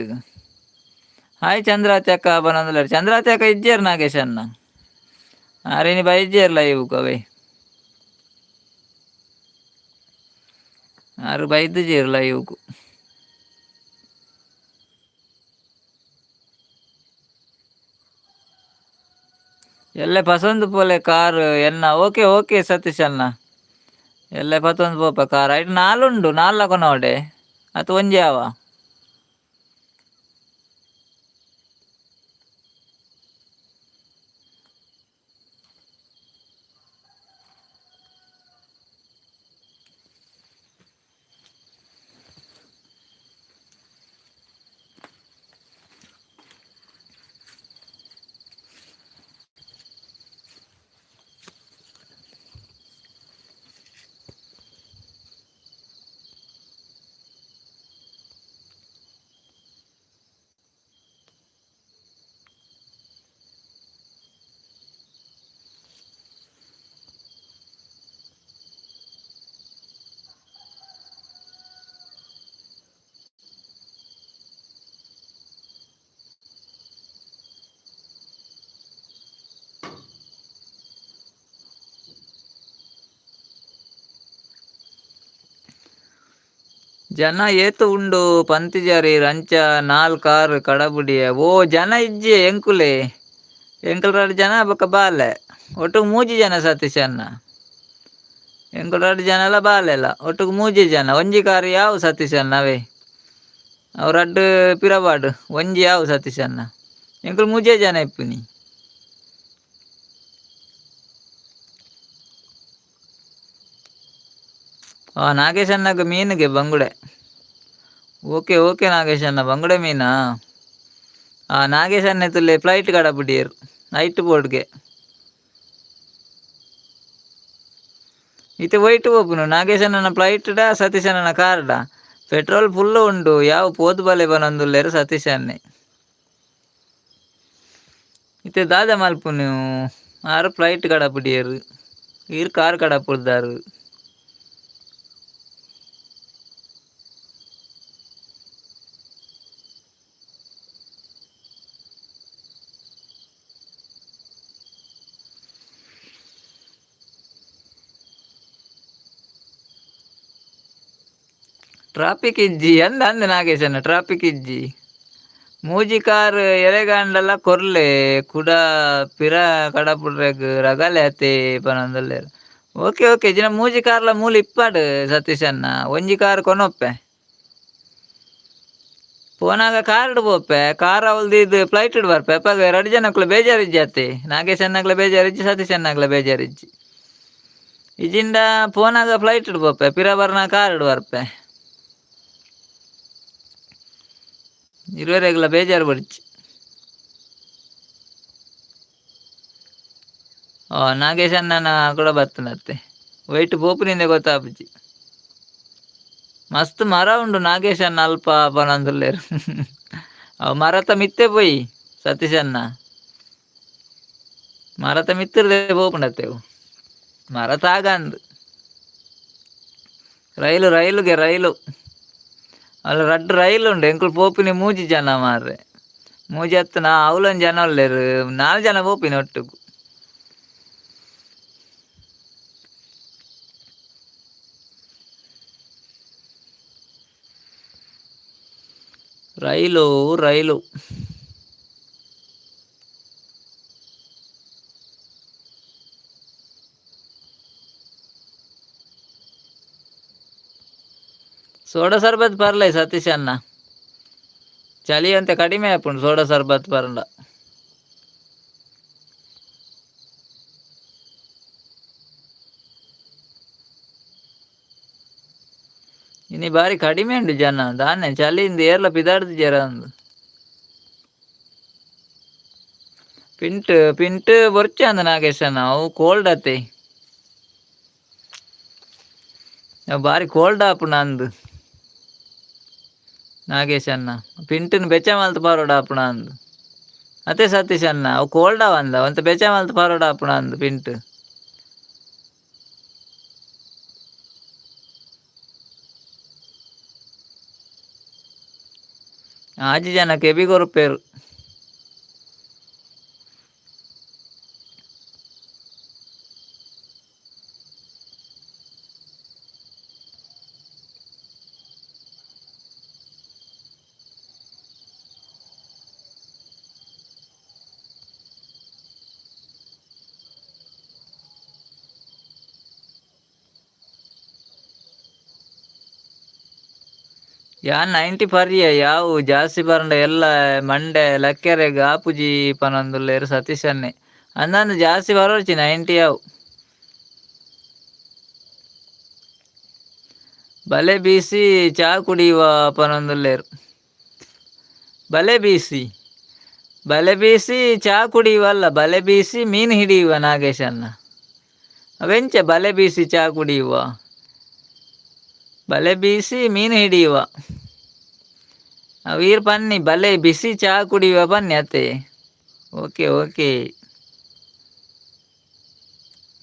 ಹಾಯ್ ಚಂದ್ರಾವತಿ ಅಕ್ಕ ಪನೊಂದುಲ್ಲೆರ್. ಚಂದ್ರಾವತಿ ಅಕ್ಕ ಇಜ್ಜೆರ್ ನಾಗೇಶ್ ಅಣ್ಣ? ಆರ್ ಇನಿ ಬೈಜೆರ್ ಲೈವ್ ಅವೇ. ಆರ್ ಬೈದುಜೆರ್ ಲೈವ್ಗ್. ಎಲ್ಲೆ ಪಸೊಂದು ಪೋಲೆ ಕಾರ್ ಎನ್ನ. ಓಕೆ ಓಕೆ ಸತೀಶ್ ಅಣ್ಣ, ಎಲ್ಲೆ ಪತ್ತೊಂದು ಪೋಪ ಕಾರ್. ಐಟ್ ನಾಲ್ ಉಂಡು, ನಾಲ್ ಕೊನೊಡೆ ಅತ್ ಒಂಜಿ ಆವ? ಜನ ಏತು ಉಂಡು ಪಂತಿಜಾರಿ ರಂಚ ನಾಲ್ ಕಾರ್ ಕಡಬುಡಿಯ. ಓ ಜನ ಇಜ್ಜಿ ಎಂಕುಲೆ ಎಂಕುಲ್ ರಡ್ಡ್ ಜನ ಬೊಕ ಬಾಲೆ ಒಟ್ಟುಗು ಮೂಜಿ ಜನ ಸತೀಶ್ ಅಣ್ಣ. ಎಂಕುಲ್ ರಡ್ಡ್ ಜನಲ ಬಾಲೆಲ ಒಟ್ಟುಗು ಮೂಜಿ ಜನ. ಒಂಜಿ ಕಾರ್ ಯಾವು ಸತೀಶ್ ಅಣ್ಣ ಅವೇ ಅವು ರಡ್ಡ್ ಪಿರಬಾಡು ಒಂಜಿ ಯಾವು ಸತೀಶ್ ಅಣ್ಣ. ಎಂಕುಲು ಮೂಜೇ ಜನ ಇಪ್ಪುನಿ. ಆ ನಾಗೇಶ್ ಅಣ್ಣಗ್ ಮೀನುಗೆ ಬಂಗುಡೆ. ಓಕೆ ಓಕೆ ನಾಗೇಶ್ ಅಣ್ಣ ಬಂಗುಡೆ ಮೀನಾ. ಆ ನಾಗೇಶ್ ಅಣ್ಣ ತುಲ್ಲೆ ಫ್ಲೈಟ್ ಕಡಪುಡಿಯೆರ್ ನೈಟ್ ಬೋರ್ಡ್ಗೆ. ಇತ್ತೆ ವೈಟ್ ಪೋಪುನು ನಾಗೇಶ್ ಅಣ್ಣನ ಫ್ಲೈಟ್ ಡ ಸತೀಶ್ ಅಣ್ಣನ ಕಾರ್ ಡ. ಪೆಟ್ರೋಲ್ ಫುಲ್ ಉಂಡು ಯಾವ ಪೋದು ಬಲೆ ಪನೊಂದುಲ್ಲೆರ್ ಸತೀಶ್ ಅಣ್ಣೆ. ಇತ್ತೆ ದಾದ ಮಲ್ಪುನು ಆರ್ ಫ್ಲೈಟ್ ಕಡಪುಡಿಯೆರ್ ಈರ್ ಕಾರ್ ಕಡಪುಡ್ದಾರ್. ಟ್ರಾಫಿಕ್ ಇಜ್ಜಿ ಅಂದ ಅಂದ್ ನಾಗೇಶಣ್ಣ ಟ್ರಾಫಿಕ್ ಇಜ್ಜಿ. ಮೂಜಿ ಕಾರ್ ಎರೆಗಾಂಡಲ ಕೊರ್ಲೆ ಕುಡ ಪಿರ ಕಡಪುಡ್ರೆಗ್ ರಗಲೆ ಅತೆ ಪನೊಂದುಲ್ಲೆರ್. ಓಕೆ ಓಕೆ ಜಿನ ಮೂಜಿ ಕಾರ್ಲ ಮೂಲು ಇಪ್ಪಡ್ ಸತೀಶ್ ಅಣ್ಣ ಒಂಜಿ ಕಾರ್ ಕೊನೊಪ್ಪೆ. ಪೋನಾಗ ಕಾರ್ಡ್ ಪೋಪೆ ಕಾರ್ ಅವಲ್ದಿದ್ ಫ್ಲೈಟ್ ಬರ್ಪೆ ಅಪಗ ರಡ್ಡ್ ಜನಕ್ಲ ಬೇಜಾರಿಜ್ಜಿ ಅತ್ತೆ ನಾಗೇಶ್ ಅಣ್ಣಗ್ಲ ಬೇಜಾರಿಜ್ಜಿ ಸತೀಶ್ ಅಣ್ಣಗ್ಲ ಬೇಜಾರಿಜ್ಜಿ. ಇಜಿಂಡ ಪೋನಾಗ ಫ್ಲೈಟ್ ಪೋಪೆ ಪಿರ ಬರ್ನ ಕಾರ್ಡ್ ಬರ್ಪೆ. ಇರುವೆರೆಗ್ಲ ಬೇಜಾರು ಬಡಿಚಿ. ಓ ನಾಗೇಶ್ ಅಣ್ಣನ ಕೂಡ ಬತ್ತನತ್ತೆ ವೈಟ್ ಪೋಪುನಿಂದೆ ಗೊತ್ತಾಪುಜಿ. ಮಸ್ತ್ ಮರ ಉಂಡು ನಾಗೇಶ್ ಅಣ್ಣ ಅಲ್ಪ ಪನೊಂದುಲ್ಲೆರ್. ಅವು ಮರತ ಮಿತ್ತೆ ಪೋಯಿ ಸತೀಶ್ ಅಣ್ಣ. ಮರತ ಮಿತ್ತುರ್ದೆ ಪೋಪುಂಡತ್ತೆ ಅವು. ಮರ ತಾಗಂದ್. Rail ರೈಲುಗೆ rail. ಅಲ್ಲ ರಡ್ಡ್ ರೈಲು ಉಂಡು ಎಂಕುಲು ಪೋಪಿನಿ ಮೂಜಿ ಜನ ಮಾರ್ರೆ. ಮೂಜಿ ಅತ್ತ್ ನಾ ಅವ್ಲೊಂಜಿ ಜನ ಉಲ್ಲೆರ್ ನಾಲ್ ಜನ ಪೋಪಿನಿ ಒಟ್ಟುಗು. ರೈಲು ರೈಲು. ಸೋಡಾ ಸರ್ಬತ್ ಪರ್ಲೆ ಸತೀಶ್ ಅಣ್ಣ. ಚಳಿ ಅಂತೆ ಕಡಿಮೆ ಆಪುಂಡು ಸೋಡಾ ಸರ್ಬತ್ ಪರ್ಂಡ. ಇನಿ ಬಾರಿ ಕಡಿಮೆ ಉಂಡು ಜನ ದಾನೆ ಚಳಿಯಿಂದ ಏರ್ಲ ಪಿದಾಡ್ದಿಜೆರ ಅಂದ್. ಪಿಂಟ್ ಪಿಂಟ್ ಬೊರ್ಚಿ ಅಂದ್ ನಾಗೇಶ್ ಅಣ್ಣ ಅವು ಕೋಲ್ಡ್ ಅತ್ತೆ. ಬಾರಿ ಕೋಲ್ಡ್ ಆಪುಂಡು ಅಂದ್. ನಾಗೇಶ್ ಅಣ್ಣ ಪಿಂಟನ್ ಬೆಚ್ಚ ಮಲ್ತ್ ಪಾರೋಡ ಆಪುಂಡು ಅಂದ್. ಅತ್ತೆ ಸತೀಶ್ ಅಣ್ಣ ಅವು ಕೋಲ್ಡ್ ಆವಂದ ಒಂತೆ ಬೆಚ್ಚ ಮಲ್ತ್ ಪಾರೋಡ ಆಪುಂಡು ಅಂದ್ ಪಿಂಟ್. ಆಜಿ ಜನ ಕೆಬಿ ಕೊರ್ಪೆರ್. ಯಾನ್ 90 ಪರ್ಯ ಯಾವು ಜಾಸ್ತಿ ಪರಂಡ ಎಲ್ಲ ಮಂಡೆ ಲಕ್ಕೆರೆಗ್ ಆಪುಜಿ ಪನೊಂದುಲ್ಲೆರ್ ಸತೀಶ್ ಅಣ್ಣೆ. ಅಂದಂದ್ ಜಾಸ್ತಿ ಬರೋರ್ಚಿ 90 ಯಾವು. ಬಲೆ ಬೀಸಿ ಚಾ ಕುಡಿಯುವ ಪನೊಂದುಲ್ಲೆರ್. ಬಲೆ ಬೀಸಿ ಬಲೆ ಬೀಸಿ ಚಾ ಕುಡಿಯುವ ಅಲ್ಲ ಬಲೆ ಬೀಸಿ ಮೀನು ಹಿಡಿಯುವ ನಾಗೇಶ್ ಅಣ್ಣ. ಅವೆಂಚ ಬಲೆ ಬೀಸಿ ಚಾ ಕುಡಿಯುವ. ಬಲೆ ಬೀಸಿ ಮೀನು ಹಿಡಿಯುವ. ವೀರ್ ಪನ್ನಿ ಬಲೆ ಬಿಸಿ ಚಾ ಕುಡಿಯುವ ಪನ್ನಿ ಅತ್ತೆ. ಓಕೆ ಓಕೆ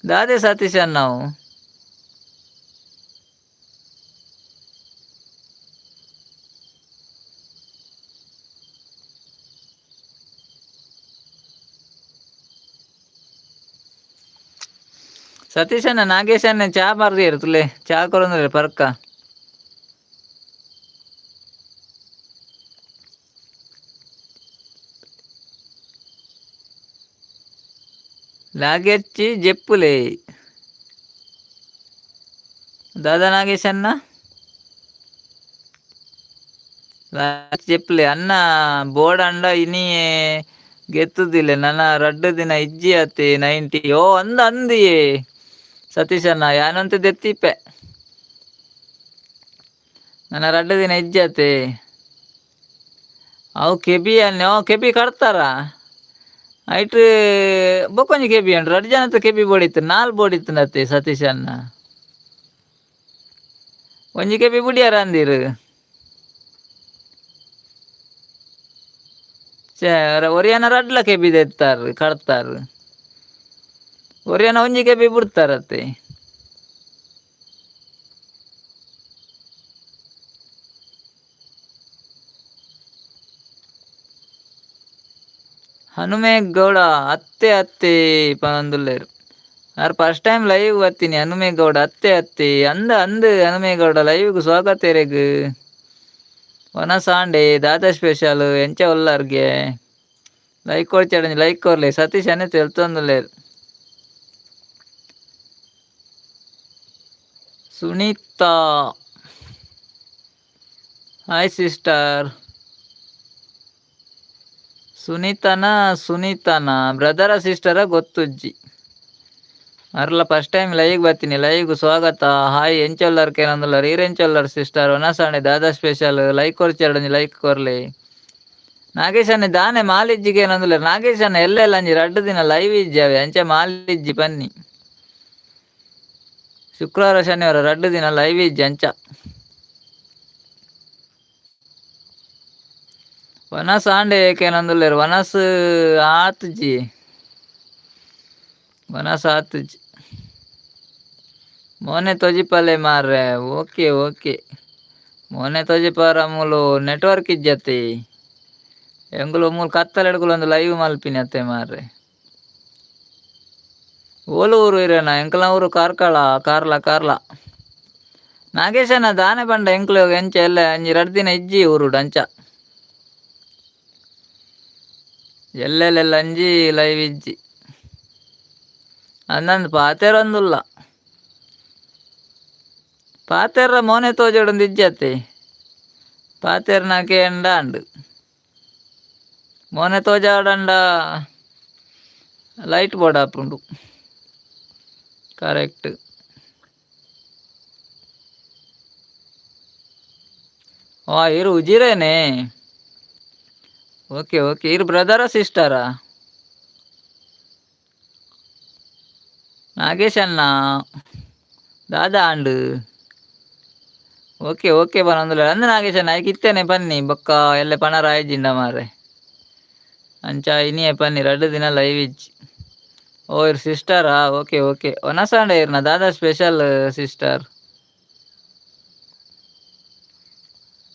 ದಾದೆ ಸತೀಶ್ ಅಣ್ಣವು. ಸತೀಶ್ ಅಣ್ಣ ನಾಗೇಶ್ ಅಣ್ಣ ಚಾ ಬರ್ದಿರು ತುಲೆ ಚಾ ಕೊರೊಂದುಲ್ಲೆರ್ ಪರ್ಕ. ಲಾಗೆಚ್ಚಿ ಜೆಪ್ಪುಲೆ. ದಾದಾ ನಾಗೇಶ್ ಅಣ್ಣ ಜೆಪ್ಪುಲೆ ಅಣ್ಣ ಬೋರ್ಡ್ ಅಂಡ ಇನಿ ಗೆತ್ತುದಿಲ್ಲ ನನ್ನ ರಡ್ಡು ದಿನ ಇಜ್ಜಿ ಅತ್ತೆ 90. ಓ ಅಂದ ಅಂದಿಯೇ ಸತೀಶ್ ಅಣ್ಣ ಯಾನಂತ ದೆತ್ತಿಪ್ಪೆ ನನ್ನ ರಡ್ಡು ದಿನ ಇಜ್ಜಿ ಅತ್ತೆ. ಅವು ಕೆಬಿ ಅನ್ನ ಕೆಬಿ ಕಡ್ತಾರ ಐಟ್ ಬೊಕ್ಕೊಂಜಿ ಕೆಬಿ ಅಂಡ್ ರಡ್ಡು ಜನತ ಕೆಬಿ ಬೋಡಿತ್ತು ನಾಲ್ ಬೋಡಿತ್ತು ಅತ್ತೆ ಸತೀಶ್ ಅಣ್ಣ. ಒಂಜಿ ಕೆಬಿ ಬುಡಿಯಾರ ಅಂದಿರು. ಛೇ ಒರಿಯನ ರಡ್ಲ ಕೆಬಿ ದೆತ್ತಾರೆ ಕಡ್ತಾರ, ಒರಿಯನ ಒಂಜಿ ಕೆಬಿ ಬಿಡ್ತಾರತ್ತೆ. ಹನುಮೇಗೌಡ ಅತ್ತೆ ಅತ್ತೆ ಪನೊಂದುಲ್ಲೆರ್. ಆರ್ ಫಸ್ಟ್ ಟೈಮ್ ಲೈವ್ ಬತ್ತೀನಿ ಹನುಮೇಗೌಡ ಅತ್ತೆ ಅತ್ತೆ ಅಂದ ಅಂದ್ ಹನುಮೇಗೌಡ ಲೈವ್ಗ್ ಸ್ವಾಗತ ಇರೆಗ್. ವನಸಾಂಡೆ ದಾದ ಸ್ಪೆಷಲ್ ಎಂಚ ಉಲ್ಲರ್ಗೆ ಲೈಕ್ ಕೊರ್ಚಡ ಲೈಕ್ ಕೊರ್ಲೆ ಸತೀಶ್ ಅಣ್ಣೆ ತೆಲ್ತೊಂದುಲ್ಲೆರ್. Sunita hi sister. ಸುನೀತನ ಸುನೀತನ ಬ್ರದರ ಸಿಸ್ಟರ ಗೊತ್ತುಜ್ಜಿ. ಅರ್ಲ ಫಸ್ಟ್ ಟೈಮ್ ಲೈವ್ ಬರ್ತೀನಿ ಲೈವ್ ಸ್ವಾಗತ. ಹಾಯ್ ಎಂಚೊಲ್ಲರ್ ಕೇನೊಂದುಲ್ಲರ್ ಈರ್ ಎಂಚೊಲ್ಲರ್ ಸಿಸ್ಟರ್. ವನಸಾಣೆ ದಾದಾ ಸ್ಪೆಷಲ್ ಲೈಕ್ ಕೊರ್ಚಡ ಲೈಕ್ ಕೊರ್ಲೆ. ನಾಗೇಶ್ ಅಣ್ಣೆ ದಾನೆ ಮಾಲಿಜ್ಜಿ ಕೇನೊಂದುಲ್ಲೆರ್. ನಾಗೇಶ್ ಅಣ್ಣ ಎಲ್ಲೆಲ್ಲ ಅಂಜಿ ರಡ್ಡು ದಿನ ಲೈವ್ ಇಜ್ಜಾವೆ ಅಂಚೆ ಮಾಲಿಜ್ಜಿ ಪನ್ನಿ. ಶುಕ್ರವಾರ ಶನಿವಾರ ರಡ್ಡು ದಿನ ಲೈವ್ ಇಜ್ಜಿ ಅಂಚ. ವನಸ್ ಆಂಡೆ ಕೇನೊಂದುಲ್ಲೆರ್ ವನಸ್ ಆತುಜಿ ವನಸ್ ಆತುಜಿ. ಮೋನೆ ತೊಜಿಪಲೆ ಮಾರ್ರೆ. ಓಕೆ ಓಕೆ ಮೋನೆ ತೊಜಿಪಾರ ಮೂಲು ನೆಟ್ವರ್ಕ್ ಇಜ್ಜತ್ತೆ. ಎಂಗುಲು ಮೂಲು ಕತ್ತಲೆಡ್ಗುಲು ಒಂದು ಲೈವ್ ಮಲ್ಪಿನಿ ಅತ್ತೆ ಮಾರ್ರೆ. ಓಲು ಊರು ಇರೇನ ಎಂಕಲ್ನ ಊರು ಕಾರ್ಕಳ ಕಾರ್ಲ ಕಾರ್ಲ. ನಾಗೇಶನ ದಾನೆ ಪಂಡ ಎಂಕ್ಲು ಎಂಚ ಎಲ್ಲ ಅಂಜಿ ರಡ್ಡ್ ದಿನ ಇಜ್ಜಿ ಊರುಡು ಅಂಚ. ಎಲ್ಲೆಲ್ಲೆಲ್ಲ ಅಂಜಿ ಲೈವ್ ಇಜ್ಜಿ ಅಂದಂದು ಪಾತೆರೊಂದುಲ್ಲ. ಪಾತೆರ್ರ ಮೋನೆ ತೋಜೊಡೊಂದು ಇಜ್ಜತ್ತೆ. ಪಾತೆರ್ನ ಕೇಂಡ ಅಂಡು ಮೋನೆ ತೋಜಾಡಂಡ ಲೈಟ್ ಬೋರ್ಡ್ ಆಪುಂಡು ಕರೆಕ್ಟ್. ವಾ ಇರು ಉಜಿರೇನೆ. ಓಕೆ ಓಕೆ ಇರು ಬ್ರದರಾ ಸಿಸ್ಟರಾ? ನಾಗೇಶ್ ಅಣ್ಣ ದಾದಾ and. Okay okay ಪನೊಂದುಲ್ಲೆರ್ ಅಂದ್ ನಾಗೇಶ್ ಅಣ್ಣ ಐಕ್ ಇತ್ತೇನೆ ಪನ್ನಿ ಬೊಕ್ಕ ಎಲ್ಲೆ ಪಣರ ಆಯಿಜಿಂಡ ಮಾರ್ರೆ. ಅಂಚ ಇನಿಯೆ ಪನ್ನಿ ರಡ್ಡ್ ದಿನ ಲೈವ್ ಇಜ್ಜಿ. ಓ ಇರ್ ಸಿಸ್ಟರಾ? ಓಕೆ ಓಕೆ ವನಸಾಂಡ ಇರ್ನ ದಾದಾ ಸ್ಪೆಷಲ್ ಸಿಸ್ಟರ್?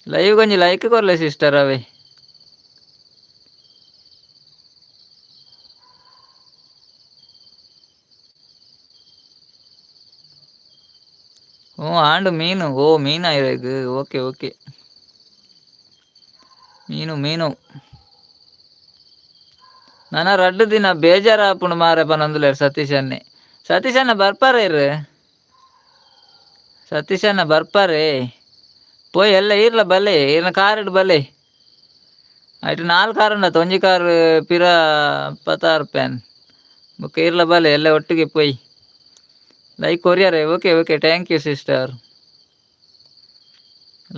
ಲೈವ್ ಒಂಜಿ ಲೈಕ್ ಕೊರ್ಲೆ ಸಿಸ್ಟರ್ ಅವೇ. ಓ ಆಂಡ್ ಮೀನು. ಓ ಮೀನಾ ಇರೆಗ್? ಓಕೆ ಓಕೆ ಮೀನು ಮೀನು. ನನ ರಡ್ಡು ದಿನ ಬೇಜಾರಾಪುಂಡು ಮಾರೆ ಪನೊಂದುಲ್ಲೆರ್ ಸತೀಶ್ ಅಣ್ಣೆ. ಸತೀಶ್ ಅಣ್ಣ ಬರ್ಪಾರೆ ಇರ್? ಸತೀಶ್ ಅಣ್ಣ ಬರ್ಪಾರೆ ಪೋಯ್ ಎಲ್ಲ ಈರ್ಲ ಬಲೆ ಈರ್ನ ಕಾರ್ ಬಲೆ. ಐಟ್ ನಾಲ್ ಕಾರ್ ಉಂಡತ್ತ ಒಂಜಿ ಕಾರ್ ಪಿರ ಪತಾರು ಪ್ಯಾನ್ ಬೊಕ್ಕ ಈರ್ಲ ಬಲೆ ಎಲ್ಲ ಒಟ್ಟಿಗೆ ಪೋಯ್. ಲೈಕ್ ಕೊರಿಯರೆ. Okay okay thank you sister.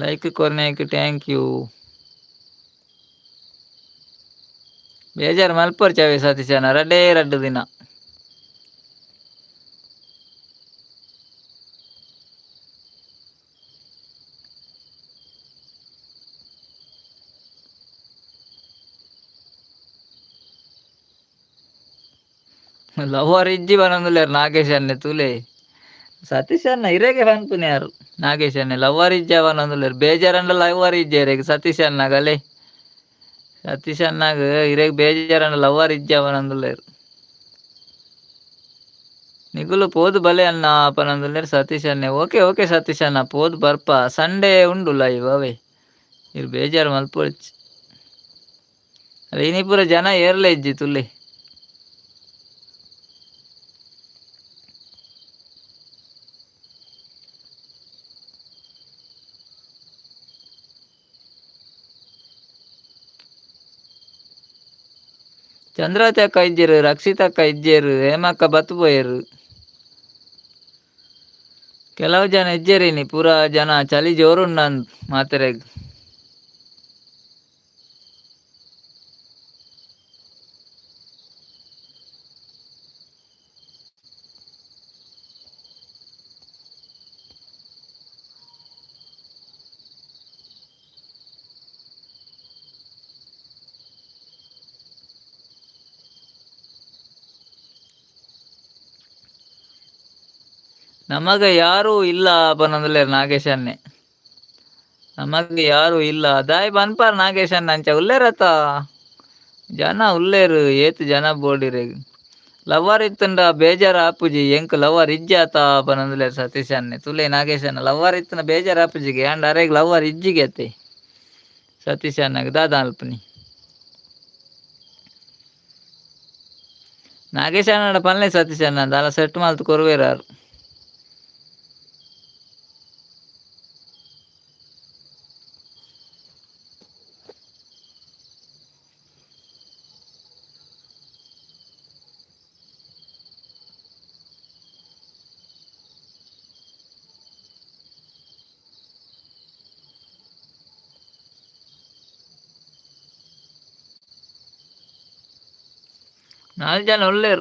Like ಕೊರ್ನೇಕ್ thank you. ಬೇಜಾರು ಮಲ್ಪೊರ್ಚಿ ಸತೀಶ್ ಅಣ್ಣ ರಡ್ಡೇ ರಡ್ಡು ದಿನ. ಲವರ್ ಇಜ್ಜಿ ಪನೊಂದುಲ್ಲೆರ್ ನಾಗೇಶ್ ಅಣ್ಣೆ ತೂಲೆ. ಸತೀಶ್ ಅಣ್ಣ ಇರೆಗೆ ಪನ್ಪುನಿ ಯಾರು ನಾಗೇಶ್ ಅಣ್ಣೆ ಲವರ್ ಇಜ್ಜ ಪನೊಂದುಲ್ಲೆರ್. ಬೇಜಾರಂಡ ಲವರ್ ಇಜ್ಜ ಇರೆಗ್ ಸತೀಶ್ ಅಣ್ಣಗಲೆ. ಸತೀಶ್ ಅಣ್ಣಗ್ ಇರೆಗ್ ಬೇಜಾರಂಡ ಲವರ್ ಇಜ್ಜ ಪನೊಂದುಲ್ಲೆರ್. ನಿಗುಲು ಪೋದು ಬಲೆ ಅಣ್ಣ ಪನೊಂದುಲ್ಲೆರ್ ಸತೀಶ್ ಅಣ್ಣೆ. ಓಕೆ ಓಕೆ ಸತೀಶ್ ಅಣ್ಣ ಪೋದು ಬರ್ಪ ಸಂಡೇ ಉಂಡು ಲೈವ್ ಅವೇ. ಇರ್ ಬೇಜಾರು ಮಲ್ಪೊಡ್ಚಿ. ಅಲ್ಲ ಇನಿ ಪೂರ ಜನ ಏರ್ಲ ಇಜ್ಜಿ ತುಲೆ. ಚಂದ್ರಾವತಿ ಅಕ್ಕ ಇಜ್ಜೆರ್, ರಕ್ಷಿತ ಅಕ್ಕ ಇಜ್ಜೆರ್, ಹೇಮಕ್ಕ ಬತ್ತು ಪೋಯೆರ್. ಕೆಲವು ಜನ ಇಜ್ಜೆರ್ ಇನಿ, ಪೂರ ಜನ ಚಳಿ ಜೋರುಂಡು ಮಾತೆರೆಗ್. ನಮಗ ಯಾರೂ ಇಲ್ಲ ಪನೊಂದುಲ್ಲೆರ್ ನಾಗೇಶನ್ನೆ. ನಮಗ್ ಯಾರು ಇಲ್ಲ ದಾಯೆ ಪನ್ಪಾರ್ ನಾಗೇಶಣ್ಣ ಅಂಚ ಉಲ್ಲೇರತ ಜನ ಉಲ್ಲೇರು ಏತ್ ಜನ ಬೋಡಿರೆಗ್ ಲವರ್ ಇತ್ತುಂಡ ಬೇಜಾರ್ ಆಪುಜಿ ಎಂಕ್ ಲವರ್ ಇಜ್ಜಾತ ಪನೊಂದುಲ್ಲೆರ್ ಸತೀಶ್ ಅಣ್ಣೆ. ತೂಲೆ ನಾಗೇಶ್ ಅಣ್ಣ ಲವರ್ ಇತ್ತುಂಡ ಬೇಜಾರ್ ಆಪುಜಿಗೆ ಆಂಡ ಅರೆಗ್ ಲವರ್ ಇಜ್ಜಿಗೆ ಅತ್ತೆ. ಸತೀಶ್ ಅಣ್ಣಗ್ ದಾದ ಅಲ್ಪನಿ. ನಾಗೇಶ್ ಅಣ್ಣಡ ಪನ್ಲೆ ಸತೀಶ್ ಅಣ್ಣ ದಾಲ ಸೆಟ್ ಮಲ್ತ್ ಕೊರುವೆರ್ ಆರ್. ನಾಲ್ ಜನ ಉಲ್ಲೆರ್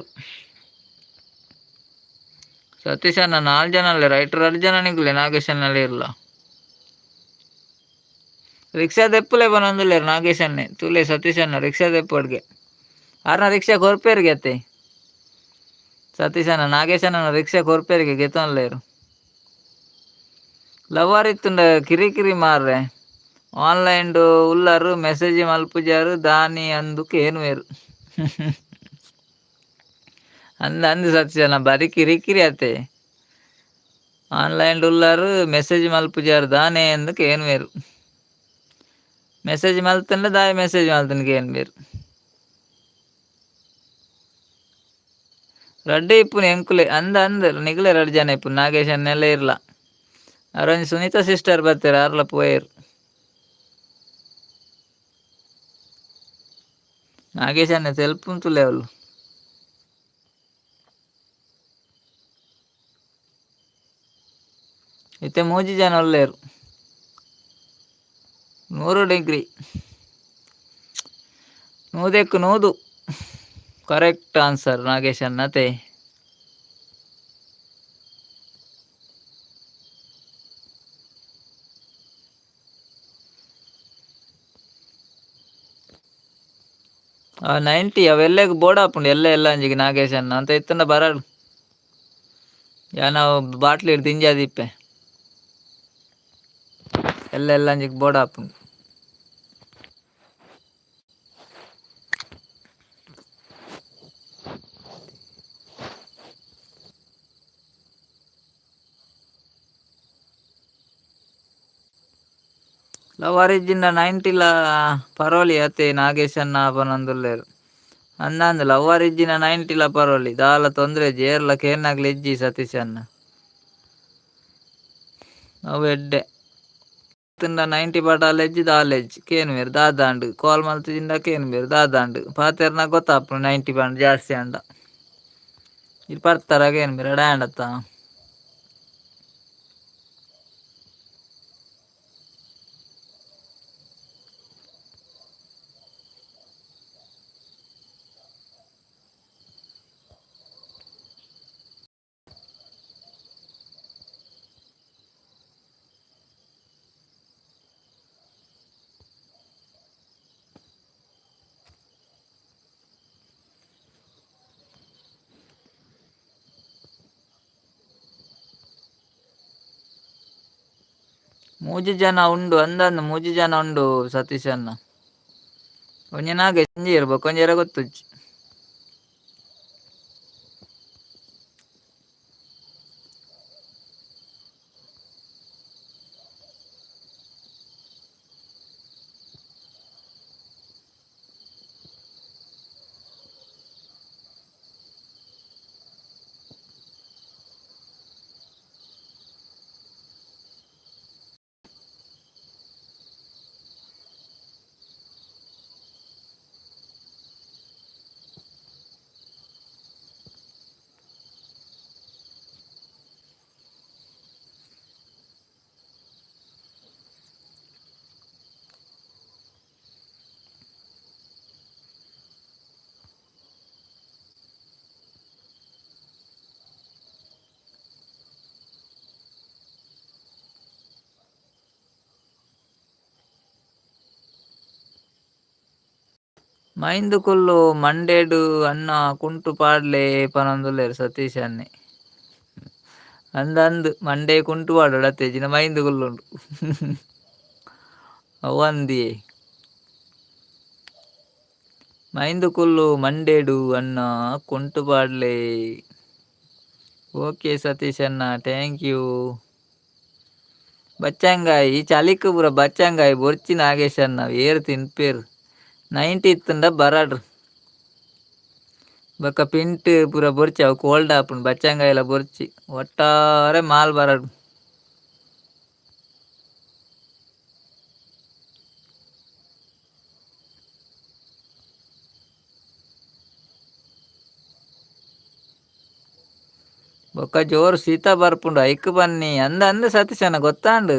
ಸತೀಶ್ ಅಣ್ಣ ನಾಲ್ ಜನ ಉಲ್ಲೆರ್ ಐಟ್ ರಡ್ಡ್ ಜನ ನಿಕುಲೆ ನಾಗೇಶ್ ಅಣ್ಣಲ ಇರ್ಲ. ರಿಕ್ಷಾ ದೆಪ್ಪುಲೆ ಪನೊಂದುಲ್ಲೆರ್ ನಾಗೇಶ್ ಅಣ್ಣೆ. ತೂಲೆ ಸತೀಶ್ ಅಣ್ಣ ರಿಕ್ಷಾ ದೆಪ್ಪೊಡ್ಗೆ ಆರ್ನ ರಿಕ್ಷಾ ಕೊರ್ಪೆರ್ಗೆ ಅತ್ತೆ. ಸತೀಶ್ ಅಣ್ಣ ನಾಗೇಶ್ ಅಣ್ಣನ ರಿಕ್ಷಾ ಕೊರ್ಪೆರ್ಗೆ ಗೆತೊನ್ಲೆರ್. ಲವರ್ ಇತ್ತುಂಡ ಕಿರಿ ಕಿರಿ ಮಾರ್ರೆ. ಆನ್ಲೈನ್ ಉಲ್ಲರ್ ಮೆಸೇಜ್ ಮಲ್ಪುಜಾರ್ ದಾನಿ ಅಂದ್ ಕೇನುವೆರ್. ಅಂದ್ ಅಂದ್ ಸತೀಶ್ ಅಣ್ಣ ಬಾರಿ ಕಿರಿ ಕಿರಿ ಅತ್ತೆ. ಆನ್ಲೈನ್ ಉಲ್ಲರ್ ಮೆಸೇಜ್ ಮಲ್ಪುಜಾರ್ ದಾನೆ ಅಂದ್ ಕೇನುವೆರ್. ಮೆಸೇಜ್ ಮಲ್ತುಂಡ ದಾಯೆ ಮೆಸೇಜ್ ಮಲ್ತುಂಡ ಕೇನ್ಬೆರ್. ರಡ್ಡ್ ಇಪ್ಪುನು ಎಂಕುಲೆ ಅಂದ್ ಅಂದ್ ನಿಕುಲೆ ರಡ್ಡ್ ಜನ ಇಪ್ಪುನು ನಾಗೇಶ್ ಅಣ್ಣೆಲ ಇರ್ಲ. ಅರೊಂಜಿ ಸುನೀತಾ ಸಿಸ್ಟರ್ ಬತ್ತೆರ್ ಆರ್ಲ ಪೋಯೆರ್. ನಾಗೇಶ್ ಅಣ್ಣೆ ತೆಲ್ಪುಂತುಲ್ಲೆ ಅವ್ಲು. ಇತ್ತೆ ಮೂಜಿ ಜನ ಉಲ್ಲೆರ್. 100 ಡಿಗ್ರಿ. ನೂದೆಕ್ಕ್ ನೂದು. ಕರೆಕ್ಟ್ ಆನ್ಸರ್ ನಾಗೇಶ್ ಅಣ್ಣ ಅತೆ. ಆ 90 ಅವು ಎಲ್ಲೆಗ್ ಬೋಡಾಪುಂಡು ಎಲ್ಲೆ ಎಲ್ಲಂಜಿಗ್ ನಾಗೇಶ್ ಅಣ್ಣ ಅಂತ ಇತ್ತುಂಡ ಬರಡ್. ಯಾನ್ ಅವು ಬಾಟ್ಲಿಡ್ ದಿಂಜಾದಿಪ್ಪೆ. ಎಲ್ಲೆ ಎಲ್ಲಂಜಿಗ್ ಬೋಡಾಪುಂಡು. ಲವರ್ ಇಜ್ಜಿಂಡ ನೈಂಟಿಲ ಪರೋಲಿ ಅತೆ ನಾಗೇಶ್ ಅಣ್ಣ ಪನೊಂದುಲ್ಲೆರ್. ಅಂದಂದ್ ಲವರ್ ಇಜ್ಜಿಂಡ ನೈಂಟಿಲ ಪರೋಲಿ ದಾಲ ತೊಂದ್ರೆ ಇಜ್ಜಿ ಏರ್ಲ ಕೇನ್ನಗ್ಲ ಇಜ್ಜಿ ಸತೀಶ್ ಅಣ್ಣ. ಅವು ಎಡ್ಡೆ. ಇತ್ತ್ಂಡ ನೈಂಟಿ ಪಡಾಲ ಇಜ್ಜಿ ದಾಲ ಇಜ್ಜಿ ಕೇನುವೆರ್ ದಾದಾಂಡ್ ಕಾಲ್ ಮಲ್ತಿಜಿಂಡ ಕೇನುವೆರ್ ದಾದಾಂಡ್ ಪಾತೆರ್ನ ಗೊತ್ತಾಪುಂಡು ನೈಂಟಿ ಪಂಡ ಜಾಸ್ತಿ ಆಂಡ. ಇರ್ ಪರ್ತರ ಕೇನುವೆರ್ ಎಡ ಆಂಡತ್ತ. ಮೂಜಿ ಜನ ಉಂಡು ಅಂದಂದ್ ಮೂಜಿ ಜನ ಉಂಡು ಸತೀಶ್ ಅಣ್ಣ. ಒಂಜಿ ನಾಗೇಶ್ ಒಂಜಿ ಇರ್ ಬೊಕ್ಕ ಒಂಜಿ ಗೊತ್ತುಜ್ಜಿ. ಮೈಂದುಕುಲ್ಲು ಮಂಡೇಡು ಅಣ್ಣ ಕುಂಟು ಪಾಡ್ಲೆ ಪನೊಂದುಲ್ಲೆರ್ ಸತೀಶ್ ಅಣ್ಣೆ. ಅಂದ್ ಅಂದ್ ಮಂಡೆ ಕುಂಟು ಪಾಡೊಡು ಅತ್ತೆ ಜಿನ ಮೈಂದು ಕುಲ್ಲುಂಡು. ಅವು ಅಂದಿಯೇ. ಮೈಂದುಕುಲ್ಲು ಮಂಡೇಡು ಅಣ್ಣ ಕುಂಟು ಪಾಡ್ಲೆ. ಓಕೆ ಸತೀಶ್ ಅಣ್ಣ thank you. ಬಚ್ಚಂಗಾಯಿ ಈ ಚಳಿಕ್ ಪೂರ ಬಚ್ಚಂಗಾಯಿ ಬೊರ್ಚಿ ನಾಗೇಶ್ ಅಣ್ಣ ಏರ್ ತಿನ್ಪೇರು. 90 ಇತ್ತುಂಡ ಬರಡ್ರು. ಬೊಕ್ಕ ಪಿಂಟ್ ಪೂರ ಬೊರ್ಚಿ ಅವು ಕೋಲ್ಡ್ ಆಪುಂಡು ಬಚ್ಚಂಗಾಯಿಲ ಬೊರ್ಚಿ ಒಟ್ಟಾರೆ ಮಾಲ್ ಬರಡ್. ಬೊಕ್ಕ ಜೋರು ಶೀತ ಬರ್ಪುಂಡು ಐಕ್ ಬನ್ನಿ ಅಂದ ಅಂದ ಸತೀಶಣ್ಣ ಗೊತ್ತಾಂಡು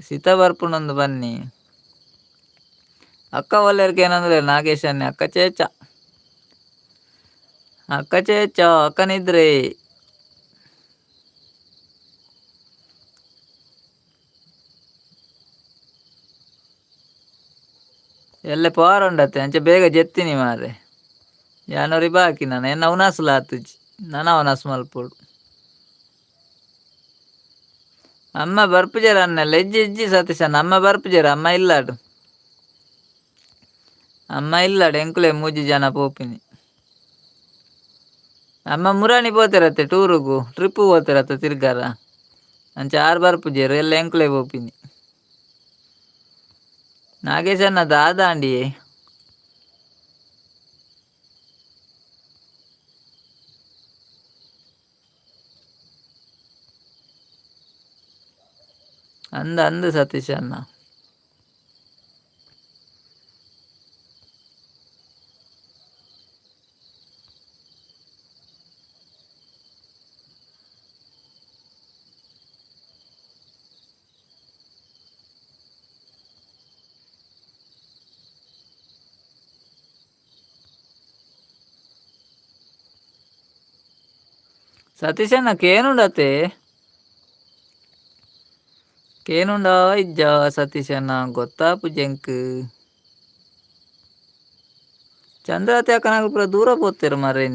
ಶೀತ ಬರ್ಪುಂಡು ಬನ್ನಿ. ಅಕ್ಕ ಒಲ್ಲೆರ್ಗೆ ಏನಂದ್ರೆ ನಾಗೇಶ್ ಅಣ್ಣೆ ಅಕ್ಕ ಚೇಚ ಅಕ್ಕ ಚೇಚ ಅಕ್ಕ ನಿದ್ರೆ. ಎಲ್ಲ ಪವಾರ್ ಉಂಡತ್ತೆ ಅಂಚೆ ಬೇಗ ಜೆತ್ತಿನಿ ಮಾರೆ. ಯಾನೊರಿ ಬಾಕಿ ನಾನು ಎನ್ನ ಉನಾಸುಲ ಆತುಜಿ ನನ ಉನಾಸು ಮಲ್ಪೊಡು. ಅಮ್ಮ ಬರ್ಪುಜೆರ್ ಅಣ್ಣೆಲ್ಲ ಇಜ್ಜಿ ಇಜ್ಜಿ ಸತೀಶಣ್ಣ ಅಮ್ಮ ಬರ್ಪುಜೆರ್ ಅಮ್ಮ ಇಲ್ಲಾಡು. ಅಮ್ಮ ಇಲ್ಲಾಡು ಎಂಕುಲೆ ಮೂಜಿ ಜನ ಪೋಪಿನಿ. ಅಮ್ಮ ಮುರಾಣಿ ಪೋತೆರತ್ತೆ ಟೂರುಗು ಟ್ರಿಪ್ ಪೋತೆರತ್ತೆ ತಿರ್ಗಾರ. ಅಂಚೆ ಆರ್ ಬರ್ಪುಜೆರ್ ಎಲ್ಲ ಎಂಕುಲೆ ಪೋಪಿನಿ. ನಾಗೇಶಣ್ಣ ದಾದಾಂಡಿಯೇ. ಅಂದ ಅಂದ ಸತೀಶ್ ಅಣ್ಣ. ಸತೀಶಣ್ಣ ಕೇನುಂಡತೆ ಕೇನುಂಡ ಇಜ್ಜ ಸತೀಶಣ್ಣ ಗೊತ್ತಾಪುಜಿ ಎಂಕ್. ಚಂದ್ರಾತಿ ಅಕ್ಕನಾಗ ಪೂರ ದೂರ ಪೋತೆರ್ ಮಾರ್ರೆ.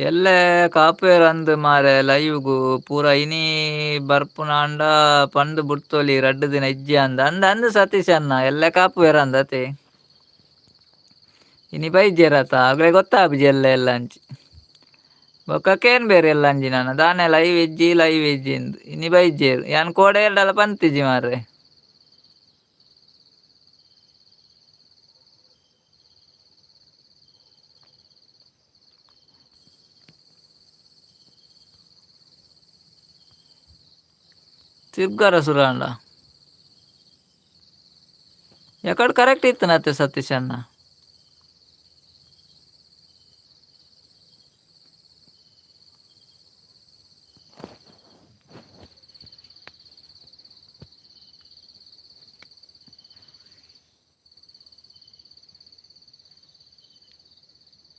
ಎಲ್ಲೆ ಕಾಪುವೆರ್ ಅಂದ್ ಮಾರೆ ಲೈವ್ಗು ಪೂರ ಇನಿ ಬರ್ಪುನಾಂಡ ಪಂದ್ ಬುಡ್ತೊಲಿ ರಡ್ಡ್ ದಿನ ಇಜ್ಜಿ ಅಂದ್ ಅಂದ್ ಅಂದ್ ಸತೀಶ್ ಅಣ್ಣ ಎಲ್ಲೆ ಕಾಪುವೆರ್ ಅಂದ್ ಅತೆ. ಇನಿ ಬೈಜೆರತ ಅಗ್ಲೆ ಗೊತ್ತಾಪುಜಿ ಎಲ್ಲೆ ಎಲ್ಲ ಅಂಚಿ. ಬೊಕ್ಕ ಕೇನ್ಬೆರ್ ಎಲ್ಲ ಅಂಜಿ ನನ ದಾನೆ ಲೈವ್ ಇಜ್ಜಿ ಲೈವ್ ಇಜ್ಜಿ ಇಂದ್ ಇನಿ ಬೈಜೆರ್ ಯಾನ್ ಕೋಡೆ ಏರ್ಡಲ ಪಂತಿಜಿ ಮಾರ್ರೆ. ತಿರ್ಗಾರ ಸುರಾಂಡ ಎಕಡ್ ಕರೆಕ್ಟ್ ಇತ್ತನತ್ತೆ ಸತೀಶ್ ಅಣ್ಣ.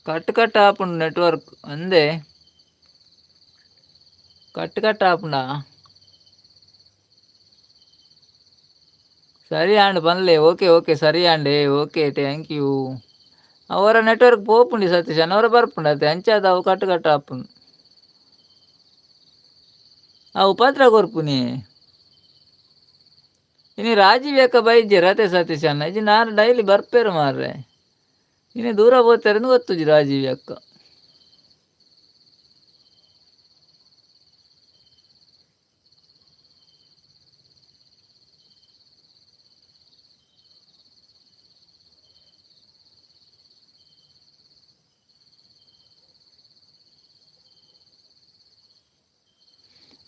ಕಟ್ ಕಟ್ ಆಪುಂಡು ನೆಟ್ವರ್ಕ್ ಅಂದೆ ಕಟ್ ಕಟ್ ಆಪುಂಡಾ. ಸರಿ ಆಂಡ್ ಪನ್ಲೆ ಓಕೆ ಓಕೆ ಸರಿ ಆಂಡೆ ಓಕೆ thank you. ಅವರ ನೆಟ್ವರ್ಕ್ ಪೋಪುಂಡಿ ಸತೀಶ್ ಅಣ್ಣ ಅವರ ಬರ್ಪುಂಡು ಅತ್ತೆ ಅಂಚಾದ್ ಅವು ಕಟ್ ಕಟ್ ಆಪುಂಡು. ಅವು ಪತ್ರ ಕೊರ್ಪುನಿ. ಇನಿ ರಾಜೀವ್ ಅಕ್ಕ ಬೈಜೆರ್ ಅತೆ ಸತೀಶ್ ಅಣ್ಣ ಇಜ್ಜಿ ನಾನ್ ಡೈಲಿ ಬರ್ಪೇರು ಮಾರ್ರೆ. ಇನಿ ದೂರ ಪೋತೆರ್ ಗೊತ್ತುಜಿ ರಾಜೀವ್ ಅಕ್ಕ.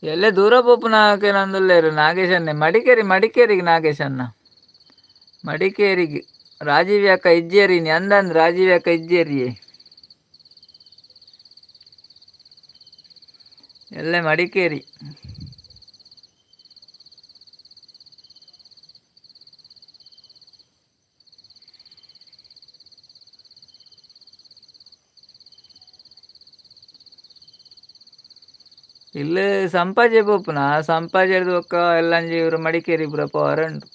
ಎಲ್ಲೆ ದೂರ ಪೋಪುನಕೇನಂದುಲ್ಲೆರ್ ನಾಗೇಶಣ್ಣೆ ಮಡಿಕೇರಿ ಮಡಿಕೇರಿಗೆ ನಾಗೇಶಣ್ಣ ಮಡಿಕೇರಿಗೆ ರಾಜೀವ್ ಅಕ್ಕ ಇಜ್ಜೇರಿ ಇನಿ ಅಂದಂದ್ ರಾಜೀವ್ ಅಕ್ಕ ಇಜ್ಜೇರಿಯೇ. ಎಲ್ಲೆ ಮಡಿಕೇರಿ. ಇಲ್ಲಿ ಸಂಪಾಜೆ ಪೋಪುನ ಸಂಪಾಜೆ ಬೊಕ್ಕ ಎಲ್ಲಂಜಿ ಇವರು ಮಡಿಕೇರಿ ಪೂರ ಪೋವರೆ ಉಂಡು.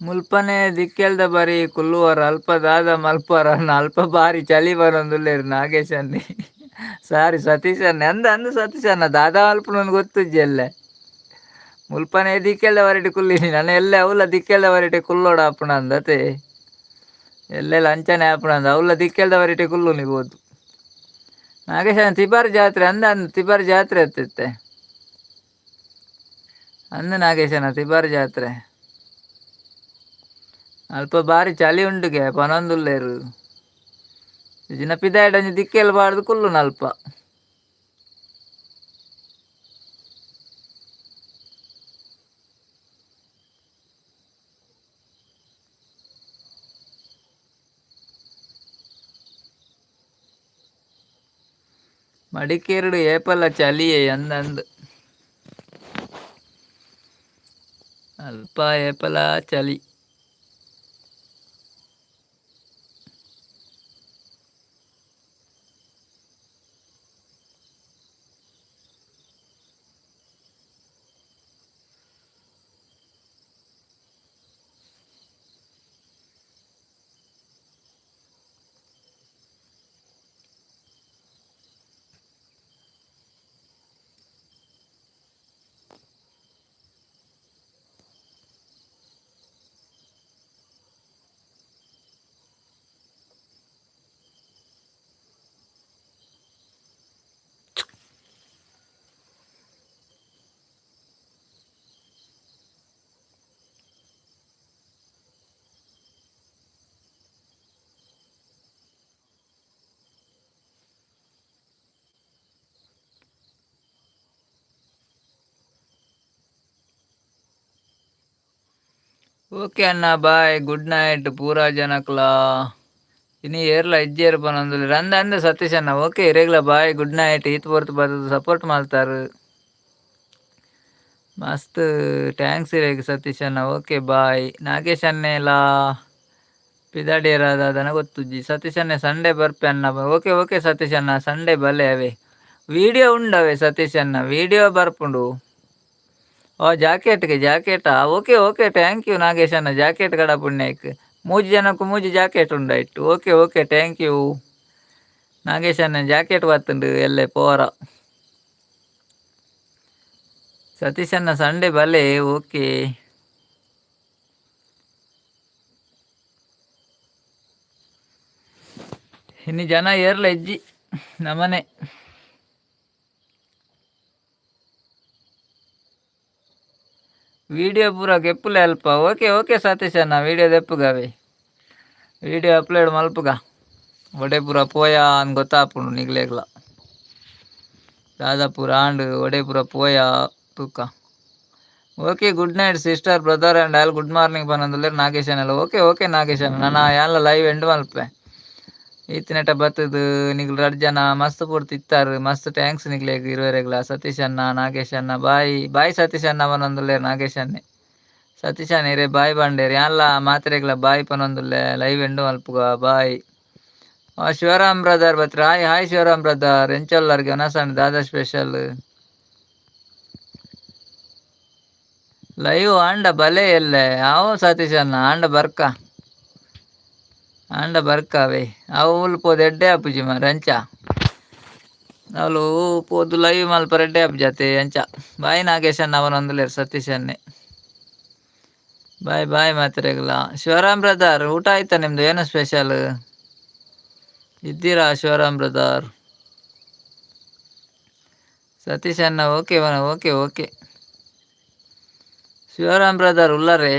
ಮುಲ್ಪನೆ ದಿಕ್ಕೆಲ್ದ ಬಾರಿ ಕುಲ್ಲುವರ ಅಲ್ಪ ದಾದ ಮಲ್ಪರ ಅಲ್ಪ ಬಾರಿ ಚಳಿ ಬರೊಂದುಲ್ಲೆರ್ ನಾಗೇಶ್ ಅನ್ನಿ. ಸಾರಿ ಸತೀಶ್ ಅಣ್ಣ ಅಂದ ಅಂದು ಸತೀಶ್ ಅಣ್ಣ ದಾದಾ ಮಲ್ಪುನಂದು ಗೊತ್ತುಜ್ಜಿ ಎಲ್ಲೆ. ಮುಲ್ಪನೆ ದಿಕ್ಕೆಲ್ದ ಬರಿಟ್ ಕುಲ್ಲಿನಿ ನನ ಎಲ್ಲೆ ಅವ್ಲ ದಿಕ್ಕೆಲ್ದ ಬರಿಟೆ ಕುಲ್ಲೋಡ ಆಪುಣ ಅಂದತೆ. ಎಲ್ಲೆಲ್ಲ ಅಂಚನೆ ಆಪುಣ ಅಂದ ಅವ್ಲ ದಿಕ್ಕೆಲ್ದ ಬರಿಟೆ ಕುಲ್ಲುನಿ ಪೋದು. ನಾಗೇಶ್ ಅಣ್ಣ ತಿಬಾರ್ ಜಾತ್ರೆ ಅಂದ ಅಂದು ತಿಬಾರ್ ಜಾತ್ರೆ ಅತ್ತಿತ್ತೆ. ಅಂದು ನಾಗೇಶ್ ಅಣ್ಣ ತಿಬಾರ್ ಜಾತ್ರೆ. ಅಲ್ಪ ಬಾರಿ ಚಳಿ ಉಂಡುಗೆ ಪನೊಂದುಲ್ಲೆರ್. ಇಜಿನ ಪಿದಾಯ್ಡ್ ಒಂಜಿ ದಿಕ್ಕೆಲ್ ಪಾಡ್ದು ಕುಲ್ಲುನ ಅಲ್ಪ. ಮಡಿಕೇರಿಡ್ ಏಪಲ ಚಳಿಯೇ ಅಂದಂದ್. ಅಲ್ಪ ಏಪಲ ಚಳಿ. ಓಕೆ ಅಣ್ಣ ಬಾಯ್ ಗುಡ್ ನೈಟ್ ಪೂರಾ ಜನಕ್ಲಾ. ಇನಿ ಏರ್ಲ ಇಜ್ಜೇರ್ ಪನೊಂದುಲ್ಲೆರ್ ಅಂದ್ ಅಂದ್ ಸತೀಶ್ ಅಣ್ಣ ಓಕೆ ಇರೆಗ್ಲ ಬಾಯ್ ಗುಡ್ ನೈಟ್ ಈತ್ ಪೊರ್ತು ಬತ್ತುದು ಸಪೋರ್ಟ್ ಮಲ್ತಾರ್. ಮಸ್ತ್ thanks ಇರೆಗ್ ಸತೀಶ್ ಅಣ್ಣ ಓಕೆ ಬಾಯ್. ನಾಗೇಶ್ ಅಣ್ಣೆಲಾ ಪಿದಾಡಿಯೆರಾ ದಾದನ ಗೊತ್ತುಜ್ಜಿ. ಸತೀಶ್ ಅಣ್ಣೆ ಸಂಡೇ ಬರ್ಪೆ ಅಣ್ಣ ಓಕೆ ಓಕೆ ಸತೀಶ್ ಅಣ್ಣ ಸಂಡೇ ಬಲೆ ಅವೇ. ವಿಡಿಯೋ ಉಂಡವೆ ಸತೀಶ್ ಅಣ್ಣ ವಿಡಿಯೋ ಬರ್ಪುಂಡು. ಓ ಜಾಕೆಟ್ಗೆ ಜಾಕೆಟಾ okay okay thank you Nagesh ಅಣ್ಣ ಜಾಕೆಟ್ ಕಡಪುಣ್ಯಕ್ ಮೂಜಿ ಜನಕ್ಕೂ ಮೂಜಿ ಜಾಕೆಟ್ ಉಂಡಾಯ್ತು okay okay thank you Nagesh ಅಣ್ಣ ಜಾಕೆಟ್ ಬತ್ತುಂಡು ಎಲ್ಲೆ ಪೋರ. ಸತೀಶ್ ಅಣ್ಣ ಸಂಡೇ ಬಲೆ ಓಕೆ. ಇನ್ನು ಜನ ಏರ್ಲ ಇಜ್ಜಿ ನಮನೆ. ವಿಡಿಯೋ ಪೂರ ಗೆಪ್ಪುಲೆ ಅಲ್ಪ ಓಕೆ ಓಕೆ ಸತೀಶ್ ಅಣ್ಣ ವಿಡಿಯೋ ದೆಪ್ಪುಗವೆ. ವಿಡಿಯೋ ಅಪ್ಲೋಡ್ ಮಲ್ಪುಗ. ಒಡೆ ಪೂರ ಪೋಯಾ ಅಂದ್ ಗೊತ್ತಾಪುಂಡು ನಿಗ್ಲೆಗ್ಲ. ದಾದ ಪೂರ ಆಂಡ್ ಒಡೆ ಪೂರ ಪೋಯಾ ತೂಕ. Okay good night sister brother and all good morning ಪನೊಂದುಲ್ಲೆರ್ ನಾಗೇಶ್ ಅಣ್ಣಲ ಓಕೆ ಓಕೆ ನಾಗೇಶ್ ಅಣ್ಣ ನನ ಯಾನ್ಲ ಲೈವ್ ಎಂಡ್ ಮಲ್ಪೆ. ಈತ್ನೆಟ ಬತ್ತುದು ನಿಗ್ಲ್ ರಡ್ಡ್ ಜನ ಮಸ್ತ್ ಪೊರ್ತು ಇತ್ತಾರ್ ಮಸ್ತ್ thanks ನಿಗ್ಲೆಗ್ ಇರುವೆರೆಗ್ಲ ಸತೀಶ್ ಅಣ್ಣ ನಾಗೇಶ್ ಅಣ್ಣ ಬಾಯ್ ಬಾಯ್ ಸತೀಶ್ ಅಣ್ಣ ಪನೊಂದುಲ್ಲೆರ್ ನಾಗೇಶ್ ಅಣ್ಣೆ. ಸತೀಶ್ ಅಣ್ಣ ಇರೆ ಬಾಯ್ ಪಂಡೆರ್ ಯಾನ್ಲ ಮಾತೆರೆಗ್ಲ ಬಾಯ್ ಪನೊಂದುಲ್ಲೆ ಲೈವ್ ಎಂಡ್ ಮಲ್ಪುಗ ಬಾಯ್. ಶಿವರಾಮ್ ಬ್ರದರ್ ಬತ್ರೆ. ಹಾಯ್ ಹಾಯ್ ಶಿವರಾಮ್ ಬ್ರದರ್, ಎಂಚೊಲ್ಲರ್ಗೆ ಒನಸಂಡ್ ದಾದಾ ಸ್ಪೆಷಲ್? ಲೈವ್ ಆಂಡ ಬಲೆ ಎಲ್ಲೆ ಅವು ಸತೀಶ್ ಅಣ್ಣ ಆಂಡ ಬರ್ಕ ಆಂಡ ಬರ್ಕಾವೆ ಅವು ಪೋದು ಎಡ್ಡೆ ಆಪುಜಿ ಮಾರ್ರೆ ಅಂಚ ಅವ್ಲು ಪೋದು ಲೈವ್ ಮಲ್ಪರೆ ಎಡ್ಡೆ ಆಪುಜಿ ಅಂಚ. ಬಾಯ್ ನಾಗೇಶ್ ಅಣ್ಣ ಅವನೊಂದುಲ್ಲೆರ್ ಸತೀಶ್ ಅಣ್ಣೆ. ಬಾಯ್ ಬಾಯ್ ಮಾತ್ರೆಗ್ಲ. ಶಿವರಾಮ್ ಬ್ರದರ್ ಊಟ ಆಯ್ತಾ ನಿಮ್ದು? ಏನು ಸ್ಪೆಷಲ್ ಇದ್ದೀರಾ ಶಿವರಾಮ್ ಬ್ರದರ್? ಸತೀಶ್ ಅಣ್ಣ okay okay okay. Shivaram brother ಉಲ್ಲರೇ?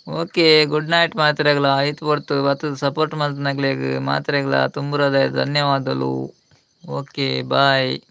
ಓಕೆ ಗುಡ್ ನೈಟ್ ಮಾತ್ರೆಗ್ಲ. ಐತ್ ಪೊರ್ತು ಬತ್ತುದು ಸಪೋರ್ಟ್ ಮಲ್ತನಕ್ಲೆಗ್ ಮಾತ್ರೆಗ್ಲ ತುಂಬುರದ ಧನ್ಯವಾದಲು. Okay bye.